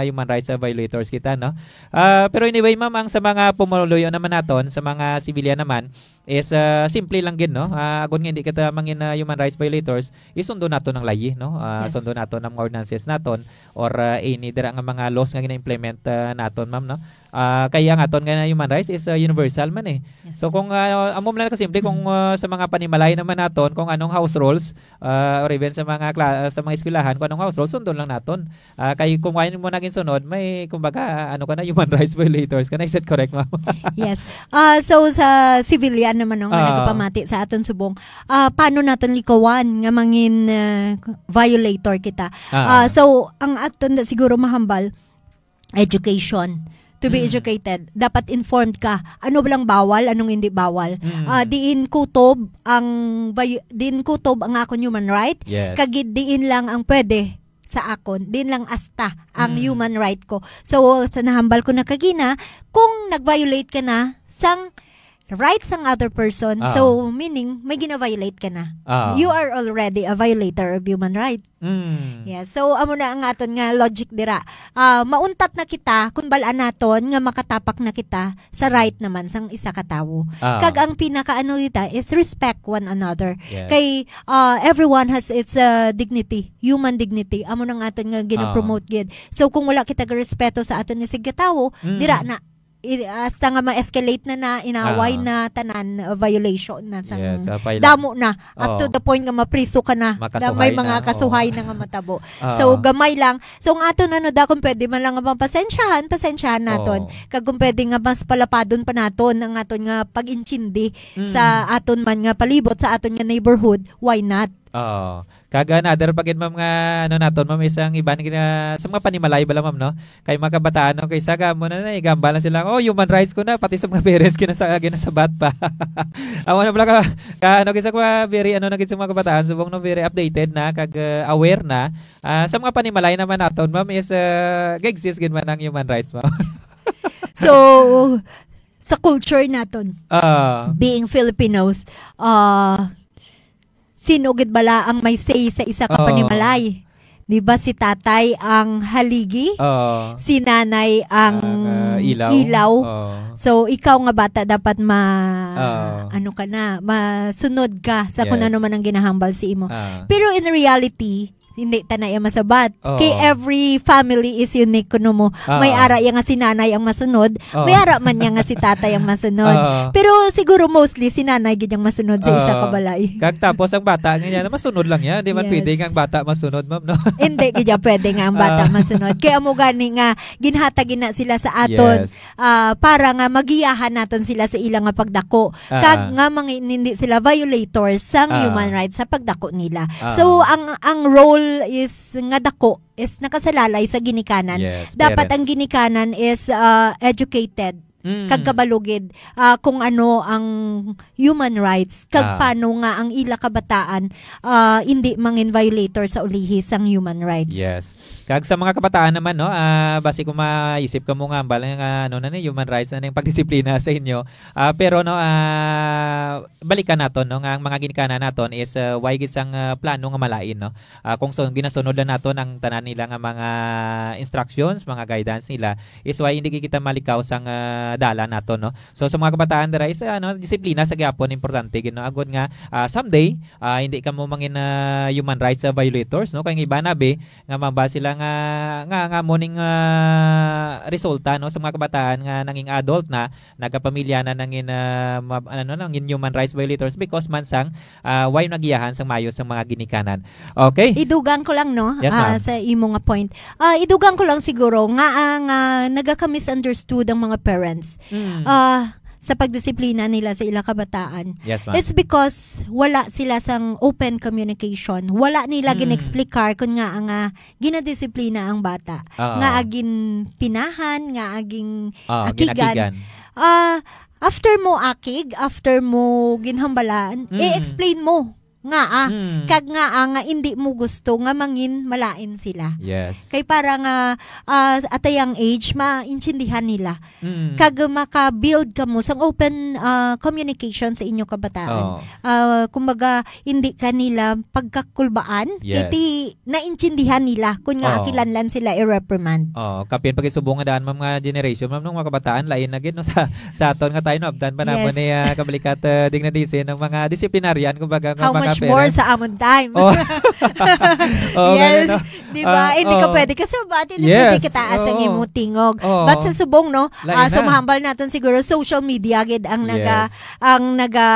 human rights, ah, violators kita, no? Ah, pero anyway, ma'am, ang sa mga pumuluyo naman naton, sa mga civilian naman, is, ah, simple lang gid, no? Ah, agod nga hindi kita mangin, ah, human rights violators, isundo naton ang layi, no? Ah, Yes. Sundo naton ang mga ordinances naton or, ah, any dira nga mga laws nga gina-implement, ah, naton, ma'am, no? Ah, kay ang aton nga human rights is, ah, universal man, eh. Yes. So kung, ah, amo man lang kasimple kung, ah, sa mga panimalay naman naton, kung anong house rules, ah, or even sa mga kla-, sa mga eskwelahan, kung anong house rules, sundon lang naton. Ah, kay kung wala mo naging sunod, may, kumbaga, ano ka na, human rights violators ka na. Is that correct, ma'am? Yes. Ah, so sa civilian naman, no, nga Ah. nagapamati sa aton subong, ah, paano naton likawan nga mangin, ah, violator kita? Ah. Ah, so ang aton na siguro mahambal, education. To be Mm. educated, dapat informed ka. Ano ba lang bawal, anong hindi bawal? Mm. Ah, diin kutob ang vi-, diin kutob ang akon human right? Yes. Kag diin lang ang pwede sa akon, diin lang asta ang Mm. human right ko. So, sa nahambal ko na kagina, kung nag-violate ka na sang rights sang other person. Ah. So, meaning, may gina-violate ka na. Ah. You are already a violator of human right. Mm. Yeah. So, amo na ang aton nga logic dira. Ah, mauntat na kita kung bal-an naton nga makatapak na kita sa right naman sang isa ka tawo. Ah. Kag ang pinakaano dita is respect one another. Yes. Kay, ah, everyone has its, ah, dignity, human dignity. Amo nang aton nga ginapromote gid. So, kung wala kita respeto sa aton nga sigkatawo, Mm. dira na, i-, hasta nga ma-escalate na na, inaway Ah. na, tanan, uh, violation na sang Yes, apay lang. damo na. Up to Oo. the point nga mapriso ka na, na may Makasuhay mga na, oo. kasuhay na nga matabo. Oo. So, gamay lang. So, ang aton ano da, kung pwede man lang nga pang pasensyahan, pasensyahan naton. Oo. Kag kung pwede nga mas palapadon pa naton ang aton nga pag-intindi Mm. sa aton man nga palibot, sa aton nga neighborhood, why not? Oo. Kag another pa gid, ma'am, nga ano naton, ma'am, isang iban gina-, sa mga panimalay bala, ma'am, no? Kay mga kabataan, no, kay saga mo na, na, igamba lang sila, "Oh, human rights ko na," pati sa mga parents gina-, ginasabat pa. Amo na pala ka, ka, ano, kay sa mga very, ano na gid sa mga kabataan, subong, no, very updated na, kag, uh, aware na. Ah, sa mga panimalay naman naton, ma'am, is, uh, ga-exist gid man ang human rights, ma'am. So, sa culture naton, Ah. being Filipinos, ah, sino gid bala ang may say sa isa ka Oo. panimalay? Di ba si tatay ang haligi? Oo. Si nanay ang Ang, ah, ilaw. ilaw? Oo. So, ikaw nga bata dapat ma-, Oo. ano ka na, masunod ka sa kung Yes. ano man ang ginahambal sa imo. Ah. Pero in reality, hindi ta na iya masabat. Oo. Kay every family is unique kuno mo. Oo. May ara iya nga si nanay ang masunod, Oo. may ara man niya nga si tatay ang masunod. Oo. Pero siguro mostly si nanay gid ang masunod sa isa ka Oo. balay. Kag tapos ang bata nga niya, masunod lang niya. Di man Yes. pwede nga ang bata masunod, ma'am, no? Hindi gid ya pwede nga ang bata Ah. masunod. Kay amo gani nga ginhatag gina sila sa aton, Yes. ah, para nga magiyahan naton sila sa ila nga pagdako. Ah. Kag nga mangin-, hindi sila violators sang Ah. human rights sa pagdako nila. Ah. So, ang, ang role is nga dako is nakasalalay sa ginikanan. Yes, Dapat parents. ang ginikanan is, ah, educated Mm. kag kabalo gid, ah, kung ano ang human rights, kag Ah. paano nga ang ila kabataan, ah, hindi mangin violator sa ulihi sang human rights. Yes. Kag sa mga kabataan naman, no, ah, basi kung maisip ka mo nga, bala nga, ano na ni, human rights na ning pagdisiplina sa inyo. Ah, pero, no, ah, balikan naton, no, nga ang mga ginikanan naton is, ah, way gid sang, ah, plano nga malain, no. Ah, kung sun-, ginasunod lang naton ang tanan nila nga mga instructions, mga guidance nila, is why hindi kita malikaw sang, ah, dalan naton, no? So, sa mga kabataan dira is, ano, disiplina sa gyapon importante gid, no? Agod nga, ah, someday, ah, hindi ka mo mangin, ah, human rights, ah, violators, no? Kay ang iba na, be, nga maba sila nga, nga, nga mo ning, ah, resulta, no? Sa mga kabataan nga nanging adult na, nagkapamilya na, nangin, ah, ma-, ano, nangin human rights violators because man sang, ah, way nagiyahan sang maayo sang mga ginikanan. Okay? Idugang ko lang, no? Yes, Ah, ma'am. sa imo nga point. Ah, idugang ko lang siguro nga ang, ah, nagaka-misunderstood ang mga parents. Mm. Ah, sa pagdisiplina nila sa ila kabataan. Yes, ma'am. It's because wala sila sang open communication. Wala nila Mm. gin-explicar kung nga ang, ah, ginadisiplina ang bata. Oo. Nga agin pinahan, nga aging Oo, akigan. ginakigan. Ah, after mo akig, after mo ginhambalan, Mm. i-explain mo nga, ah, Mm. kag nga, ah, nga hindi mo gusto nga mangin malain sila. Yes. Kay para nga, ah, at a young age, maintindihan nila. Mm. Kag maka-build ka mo sang open, ah, communication sa inyo kabataan. Oo. Ah, kumbaga, hindi ka nila pagkakulbaan, Yes. kay ti naintindihan nila kun nga Oo. kilanlan sila i-reprimand. Oo, kapin pag isubong nga daan, ma'am, nga generation, ma'am, nung mga kabataan, lain na gid, no, sa, sa aton nga tayo, no, abdan pa naman Yes. ni, ah, kabalikat, ah, ding na disin, ang mga disciplinarian, kumbaga, nga How mga much more parents. sa amon time? Oh. Oo, Yes. ganun, no? Di ba? Ah, Hindi ka oo. pwede kasi bati na Yes. pwede kita asa Oo. nimo tingog. Oo. But sa subong, no, Lain ah, sa na. mahambal naton siguro, social media gid ang naga-, Yes. ang naga,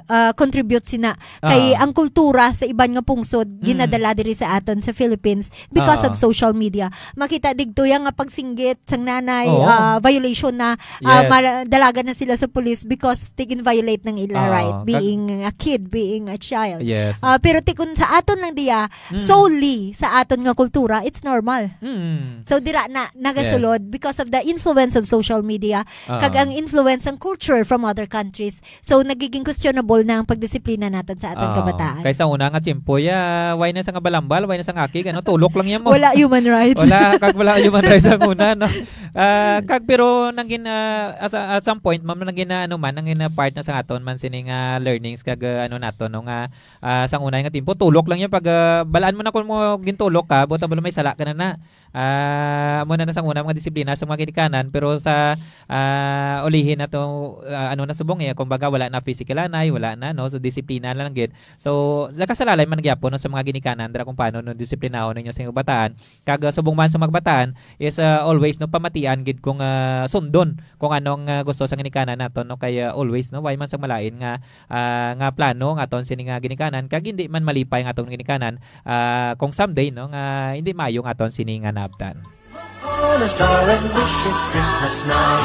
ah, contribute sina. Kay Ah. ang kultura sa iban nga pungsod, Mm. ginadala diri sa aton sa Philippines because Ah. of social media. Makita digto ya nga pagsinggit sang nanay, Oo. ah, violation na, ah, Yes. mala-, dalagan na sila sa police because they can violate ng ila Oo. right, Kag- being a kid, being a child. Yes. Ah, pero ti kun sa aton lang diya, Mm. solely sa aton nga kultura, it's normal. Mm. So, dira na nagasulod Yes. because of the influence of social media, Ah. kag ang influence ng culture from other countries. So, nagiging questionable na ang pagdisiplina naton sa aton Ah, kabataan. kaysa una nga tiyempo, ya, way na sa nga balambal, way na sa nga akig, ano, tulok lang yan mo. Wala human rights. Wala, kag wala human rights ang una, no? Ah, kag pero nangin, ah, as a, at some point, ma'am, nangin, ah, ano man, nangin, ah, part na sa aton man sini nga learnings kag, ah, ano nato, no, nga, ah, sang unay nga timpo, tulok lang yan pag, ah, balaan mo na kung mo gintulok ka, buta bala may sala ka na na. Ah, amo na na sang una mga disiplina sa mga ginikanan, pero sa, ah, ulihin na to, ah, ano na subong, eh, kumbaga, wala na physical anay, wala na, no? So, disiplina na lang gid. So, nakasalalay man gyapon, no, sa mga ginikanan, dira kung paano, no, disiplinahon ninyo sa inyong bataan. Kag, ah, subong man sa mga bataan is, ah, always, no, pamatian gid kung, ah, sundon kung anong, ah, gusto sa ginikanan naton, no? Kay, ah, always, no, way man sa malain nga, ah, nga plano nga aton sini nga ginikanan, kag hindi man malipay nga aton ginikanan, ah, kung someday, no, nga hindi maayo nga aton sini nga naabtan.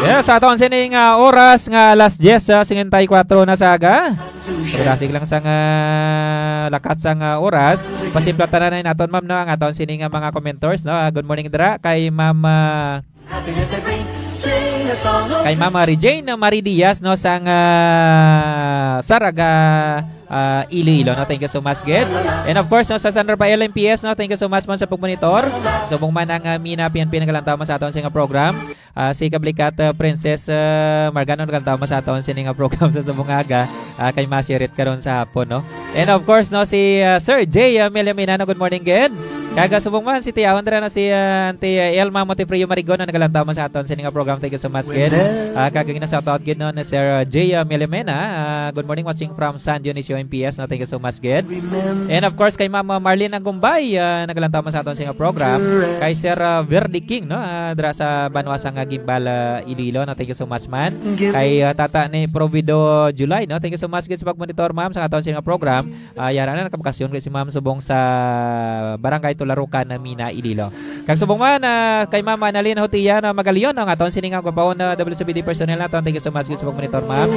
Yes, sa aton sini nga oras nga alas diyes, ah, singenta y kuwatro na sa aga. Pagdasig lang sang, ah, lakat sang, ah, oras. Pasimplatan na naton, ma'am, no, ang aton sini nga mga commenters, no. Ah, good morning dira kay Ma'am, ah, kay Ma'am Mary Jane Marie Diaz, no, sang, ah, Saraga, ah, Iloilo, no. Thank you so much, gid. And of course, no, sa San Rafael M P S, no, thank you so much man sa pagmonitor. Subong man ang, ah, Mina P N P nagalantaw man sa aton sa nga program. Ah, si Kablikat, ah, Princess, ah, Margano nagalantaw man sa aton sini nga program sa subong nga aga. Ah, kay ma-share it karon sa hapon, no? And of course, no, si, ah, Sir J, ah, Meliamina, no, good morning, gid. Kag, ah, subong man, si Tia Andra, no, si, ah, Auntie, ah, Elma Montefrio Marigon, na nagalantaw man sa aton sini nga program. Thank you so much, gid. Ah, kag gina-shoutout gid, no, ni Sir, ah, J, ah, Meliamina. Ah, good morning, watching from San Dionisio M P S, no? Thank you so much, gid. And of course, kay Ma'am, ah, Marlene Angumbay, ah, nagalantaw man sa aton sini nga program. Kay Sir, ah, Verdi King, no? Ah, dira sa banwa sang, ah, Guimbal, ah, Iloilo, no? Thank you so much, man. Kay, ah, Tata ni Provido July, no? Thank you so much gid sa pagmonitor, ma'am, sa aton sini nga program. Ah, yara na, nakabakasyon gid si ma'am subong sa Barangay Tularukan na Mina, Iloilo. Kag subong man, ah, kay Ma'am Annalyn Hotia na Magalion, ang aton sini nga gwapahon na W C B D personnel naton. Thank you so much gid sa pagmonitor, ma'am.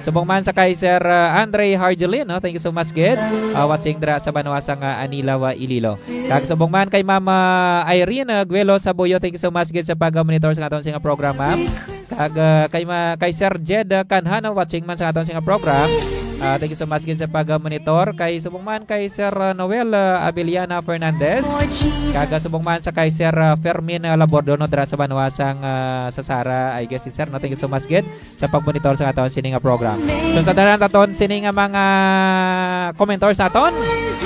Subong man sa kay Sir, ah, Andre Hargelin, no? Thank you so much gid. Ah, watching dira sa banwa sang, ah, Anilao, ah, Iloilo. Kag subong man kay Ma'am, ah, Irene, ah, Guelo Sabuyo, thank you so much gid sa pag-monitor sa aton sini nga program, ma'am. Kag, ah, kay ma-, kay Sir Jed, ah, Canhano, watching man sa aton sini nga program. Ah, thank you so much gid sa pag-monitor. Kay subong man kay Sir, ah, Noel, ah, Abeliana Fernandez. Kag, ah, subong man sa kay Sir, ah, Fermin, ah, Labordo, no, dira sa banwa sang, ah, sa Sara, I guess, si Sir, no? Thank you so much gid sa pagmonitor sa aton sini nga program. So, sa tanan aton sini nga mga commenters naton,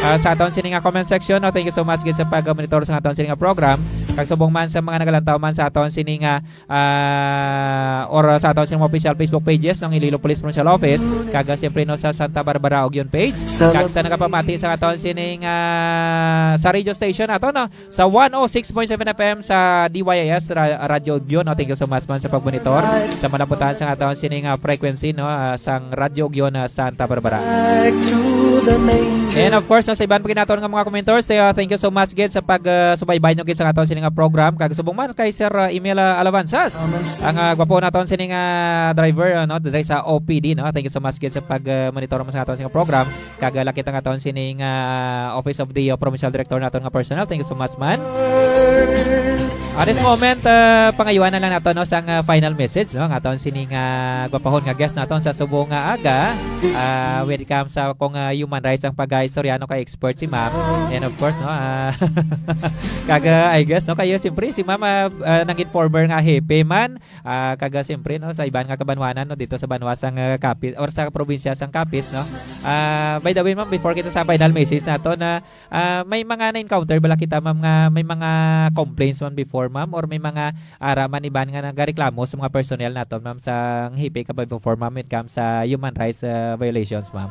ah, sa aton sini nga comment section, no, thank you so much gid sa pagmonitor sa aton sini nga program. Kag subong man sa mga nagalantaw man sa aton sini nga, ah, or sa aton sini nga official Facebook pages ng Iloilo Police Provincial Office, kag, ah, siyempre, no, sa Santa Barbara Ugyon page, kag sa nagapamati sa aton sini nga sa radio station nato, no, sa one oh six point seven F M sa D Y I S, Ra-, Radyo Ugyon, no? Thank you so much man sa pagmonitor sa malaputan sa aton sini nga frequency, no? Ah, sang Radyo Ugyon, ah, Santa Barbara. And of course, no, sa iban pa gid naton nga mga commenters, eh, ah, thank you so much gid sa pag, ah, subaybay nyo gid sa aton sini nga program. Kag subong man kay Sir, ah, Emil, ah, Alabanzas, ang, ah, gwapo naton sini nga driver, ah, no, diri sa O P D, no? Thank you so much gid sa pag, ah, monitor mo sa aton sini nga program. Kag, ah, lakit ang aton sining, ah, Office of the, ah, Provincial Director naton nga personnel. Thank you so much, man. At this moment, ah, pangayuan na lang nato, no, sang, ah, final message, no, ang aton sining, ah, gwapahon nga guest naton sa subong nga aga. Ah, when it comes sa kung, ah, human rights ang pag-istorya, no, kay expert si ma'am. And of course, no, ah, kag, ah, I guess, no, kayo, siyempre, si ma'am, ah, ah, nangin former nga hepe man. Ah, kag, ah, siyempre, no, sa iban nga kabanwanan, no, dito sa banwa sang, ah, Capiz or sa probinsya sang Capiz, no. Ah, by the way, ma'am, before kita sa final message nato na, ah, may mga na-encounter bala kita, ma'am, nga may mga complaints man before, ma'am, or may mga ara man iban nga nagareklamo sa mga personnel naton, ma'am, sa hepe ka ba before, ma'am, when it comes sa human rights, ah, violations, ma'am?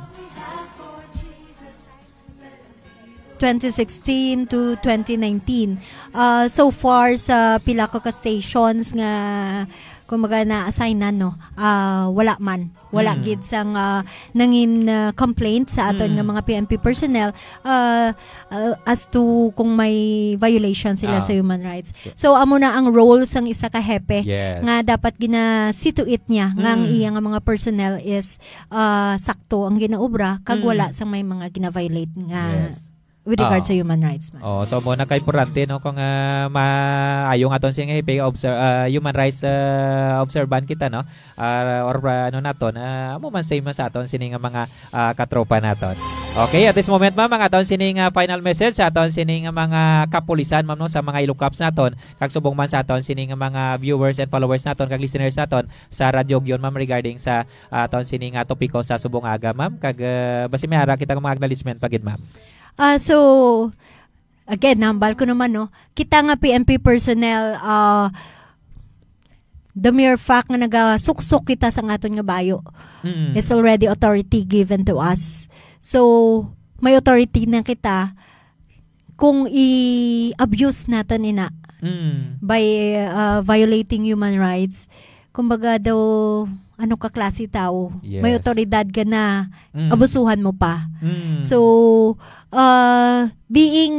Twenty sixteen to twenty nineteen. Ah, so far, sa pila ko ka stations nga, kumbaga, na-assignan, no? Ah, wala man. Wala Mm. gid sang, ah, nangin, ah, complaint sa aton Mm. nga mga P N P personnel, ah, ah, as to kung may violation sila Ah. sa human rights. So, So, amo na ang role sang isa ka hepe Yes. nga dapat gina-situate niya nga ang Mm. iya nga mga personnel is, ah, sakto ang ginaobra kag Mm. wala sang may mga gina-violate nga Yes. with regard Ah. sa human rights man. Oh, so mo na ka importante, no, kung, ah, maayo nga aton sing hepe obser-, ah, human rights, ah, observant kita, no? Ah, or, ah, ano naton, ah, amo man same man sa aton sini nga mga, ah, katropa naton. Okay, at this moment, ma'am, ang aton sining, ah, final message sa aton sining mga kapulisan, ma'am, no, sa mga Ilocaps naton, kag subong man sa aton sining mga viewers and followers naton, kag listeners naton sa Radyo Ugyon, ma'am, regarding sa, ah, aton sining, ah, topiko sa subong aga, ma'am, kag, ah, basi may ara kita nga mga acknowledgement pa gid, ma'am. Ah, so, again, nambal ko naman, no, kita nga P N P personnel, ah, the mere fact nga nagasuksok kita sa aton nga bayo, Mm. it's already authority given to us. So, may authority na kita kung i-abuse naton ina Mm. by, uh, violating human rights. Kumbaga daw, ano ka klase tao? May Yes. otoridad ka na, Mm. abusuhan mo pa. Mm. So, uh, being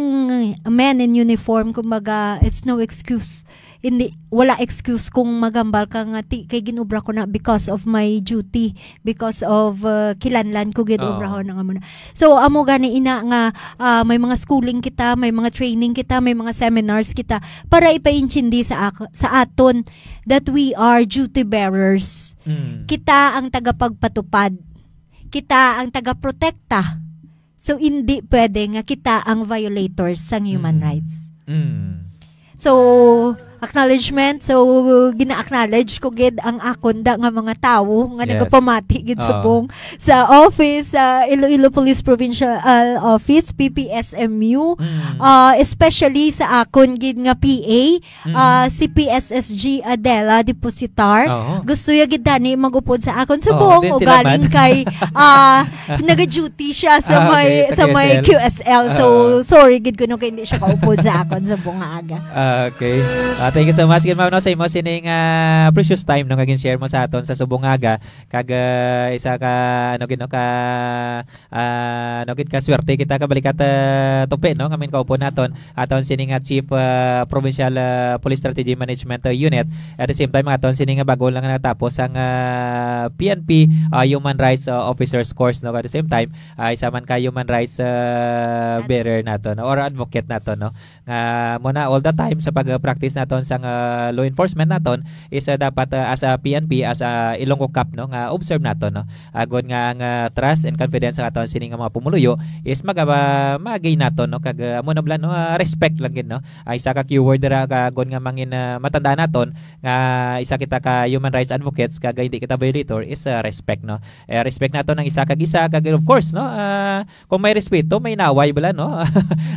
a man in uniform, kumbaga, it's no excuse. Hindi, wala excuse kung maghambal ka nga, "Ti, kay ginobra ko na because of my duty, because of, uh, kinahanglan ko gid Oo. obrahon ang amo na." So, amo gani ina nga, ah, may mga schooling kita, may mga training kita, may mga seminars kita para ipaintindi sa ak-, sa aton that we are duty bearers. Mm. Kita ang tagapagpatupad. Kita ang tagaprotekta. So, hindi pwede nga kita ang violators sang human Mm. rights. Mm. So, acknowledgement. So, gina-acknowledge ko gid ang akon da nga mga tawo nga Yes. nagapamati gid Oo. subong sa office, sa Iloilo Police Provincial, uh, Office, P P S M U, Mm. uh, especially sa akon gid nga P A, Mm. uh, si P S S G Adela Depositar. Oo. Gusto ya gid tani mag-upod sa akon Oo, subong din sila ugaling man. kay, uh, naga-duty siya sa Ah, may, okay, sa sa may Q S L. Q S L. So, Oo. sorry gid kuno kay hindi siya kaupod sa akon subong nga aga. Ah, okay. Ah, thank you so much gid, ma'am, no, sa imo sining, ah, precious time, no, nga gin-share mo sa aton sa subong nga aga. Kag, ah, isa ka, ano gid, no, ka, ah, ano gid, ka swerte kita kabalikat, ah, tupi, no, nga may kaupo naton, aton sini nga Chief, ah, Provincial, ah, Police Strategy Management, ah, Unit. At the same time, aton sini nga bago lang natapos ang, ah, P N P, ah, Human Rights, ah, Officers Course, no. At the same time, ah, isa man ka human rights, ah, Ad- bearer nato, no, or advocate nato, no, nga mo na all the time sa pag-practice naton sang, ah, law enforcement naton is, ah, dapat, ah, as a P N P, as a Ilonggo Cop, no, nga observe naton, no, agod nga ang, ah, trust and confidence sa aton sini nga mga pumuluyo is maga-, ma-gain naton, no, kag, ah, amo na bala, no, ah, respect lang gid, no. Ay, isa ka keyword dira, ka, agod nga mangin, ah, matandaan naton nga isa kita ka human rights advocates kag hindi kita violator is, ah, respect, no. Eh, respect naton ang isa kag isa, kag of course, no, ah, kung may respeto, may inaway bala, no?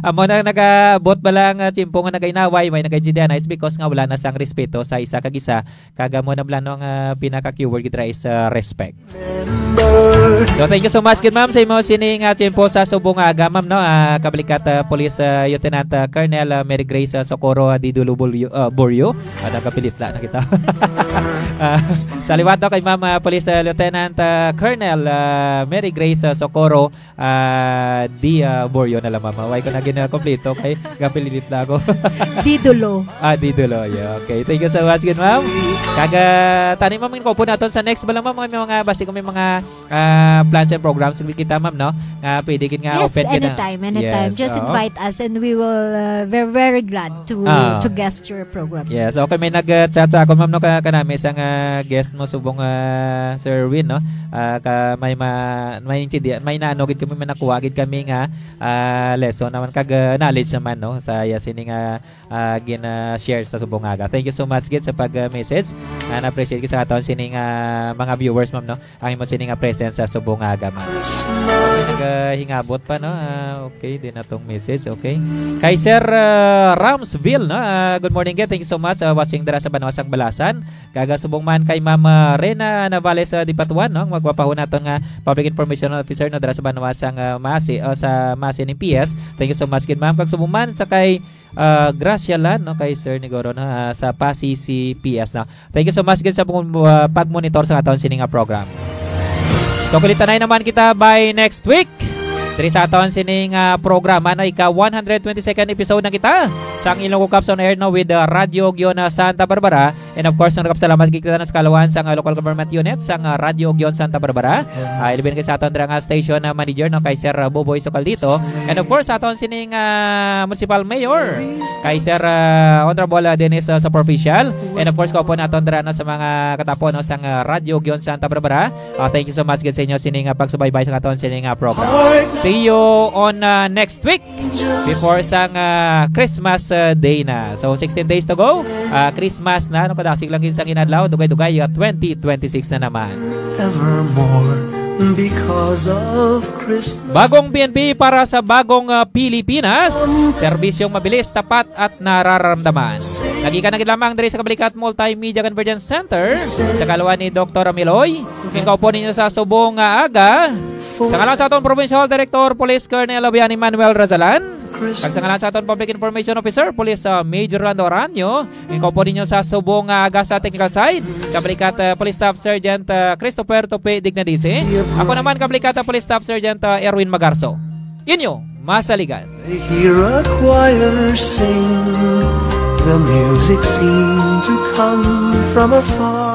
Amo na nagaabot bala ang, ah, tiyempo nga nagainaway, may nagaintindihan, is because nga wala na sang respeto sa isa kag isa. Kag amo na bala, no, ang, ah, pinaka-keyword gid ra is, ah, respect. So, thank you so much gid, ma'am, sa imo sini nga tiyempo sa subong nga aga, ma'am, no? Ah, kabalikat, ah, Police, ah, Lieutenant, ah, Colonel, ah, Mary Grace, ah, Socorro, ah, Didulo Bulyo, ah, Buryo. Ah, nagapilitla na kita. Ah, sa liwat, no, kay Ma'am, ah, Police, ah, Lieutenant, ah, Colonel, ah, Mary Grace, ah, Socorro, ah, di, ah, Boryo na lang, mama. Why ko na ginakompleto kay gapililit na ako. Didulo. Ah, Didulo. Yeah, okay. Thank you so much, good ma'am. Kaga, tani, ma'am, yung po naton sa next ba lang, ma'am, mga, mga, basi kung may mga, ah, plans and programs with kita, ma'am, no? Nga pwede gid nga Yes, open gid na. anytime, anytime. Yes, Just oo. invite us and we will, uh, very, very glad to, Ah. to guest your program. Yes, okay, may nag-chat sa ako, ma'am, no, ka-, kanami sa nga guest mo, subong, ah, Sir Win, no? Ah, ka, may ma-, may intindihan, may naano gid kami, may nakuha gid kami nga, ah, lesson naman kag, ah, knowledge naman, no, sa iya sini nga, ah, gina-share sa subong aga. Thank you so much gid sa pag, ah, message. Ah, na-appreciate ko sa aton sini nga mga viewers, ma'am, no? Ang imo sini nga presence sa subong aga, ma'am. May nagahingabot pa, no? Ah, okay, din na tong message, okay. Kay Sir, ah, Ramsville, no? Ah, good morning, gid. Thank you so much, ah, watching dira sa Banwa sang Balasan. Kaga subong man kay Ma'am, ah, Rena Navales, ah, Dipatuan, no? Magpapahuna naton nga public information officer, no, dira sa Banwa sang, ah, Masi, o sa Masi ning P S. Thank you so much gid, ma'am. Kag subong man sa kay, ah, Gracia Lan, no, kay Sir Nigoro, no, ah, sa Pasi C P S, no. Thank you so much gid sa pag-, ah, pag-monitor sa aton sini nga program. So, kulitanay naman kita by next week. Diri sa aton sining, ah, programa, no, ika one hundred twenty-second episode na kita. Sang Ilonggo Cups on Air, no, with, uh, Radyo Ugyon, uh, Santa Barbara. And of course, nagapasalamat kita na sa kaluwayan sang, uh, local government unit sang, uh, Radyo Ugyon Santa Barbara. Ah, ilabi na kay sa aton dira nga station, uh, manager, no, kay Sir, uh, Buboy Socaldito. And of course, sa aton sining, uh, municipal mayor, kay Sir, uh, Honorable, uh, Dennis, uh, Superficial. And of course, kaupo naton dira, no, sa mga katapo, no, sang, uh, Radyo Ugyon Santa Barbara. Uh, thank you so much gid sa inyo sining, uh, pagsubaybay sa aton sining, uh, program. See you on, uh, next week. Before sang, ah, Christmas, ah, Day na. So, sixteen days to go. Ah, Christmas na. Ano, kadasig lang yun sa inadlaw. Dugay-dugay, ah, twenty twenty-six na naman. Evermore, because of Christmas. Bagong P N P para sa bagong, ah, Pilipinas. Serbisyong mabilis, tapat, at nararamdaman. Nagikan na gid lamang diri sa Kabalikat Multimedia Convergence Center. Sa kaluwayan ni Doktor Amiloy. Ginkaupo ninyo sa subong nga aga. Sa ngalan sa aton Provincial Director, Police Colonel Abian Emmanuel Razalan, kag sa ngalan sa aton Public Information Officer, Police, uh, Major Rolando Oranio, ginkaupo ninyo sa subong nga aga sa technical side, Kabalikat, uh, Police Staff Sergeant, uh, Christopher Tope Dignadisi. Ako naman, Kabalikat, uh, Police Staff Sergeant, uh, Erwin Magarso. Inyo, masaligan. I hear a choir sing. The music seemed to come from afar.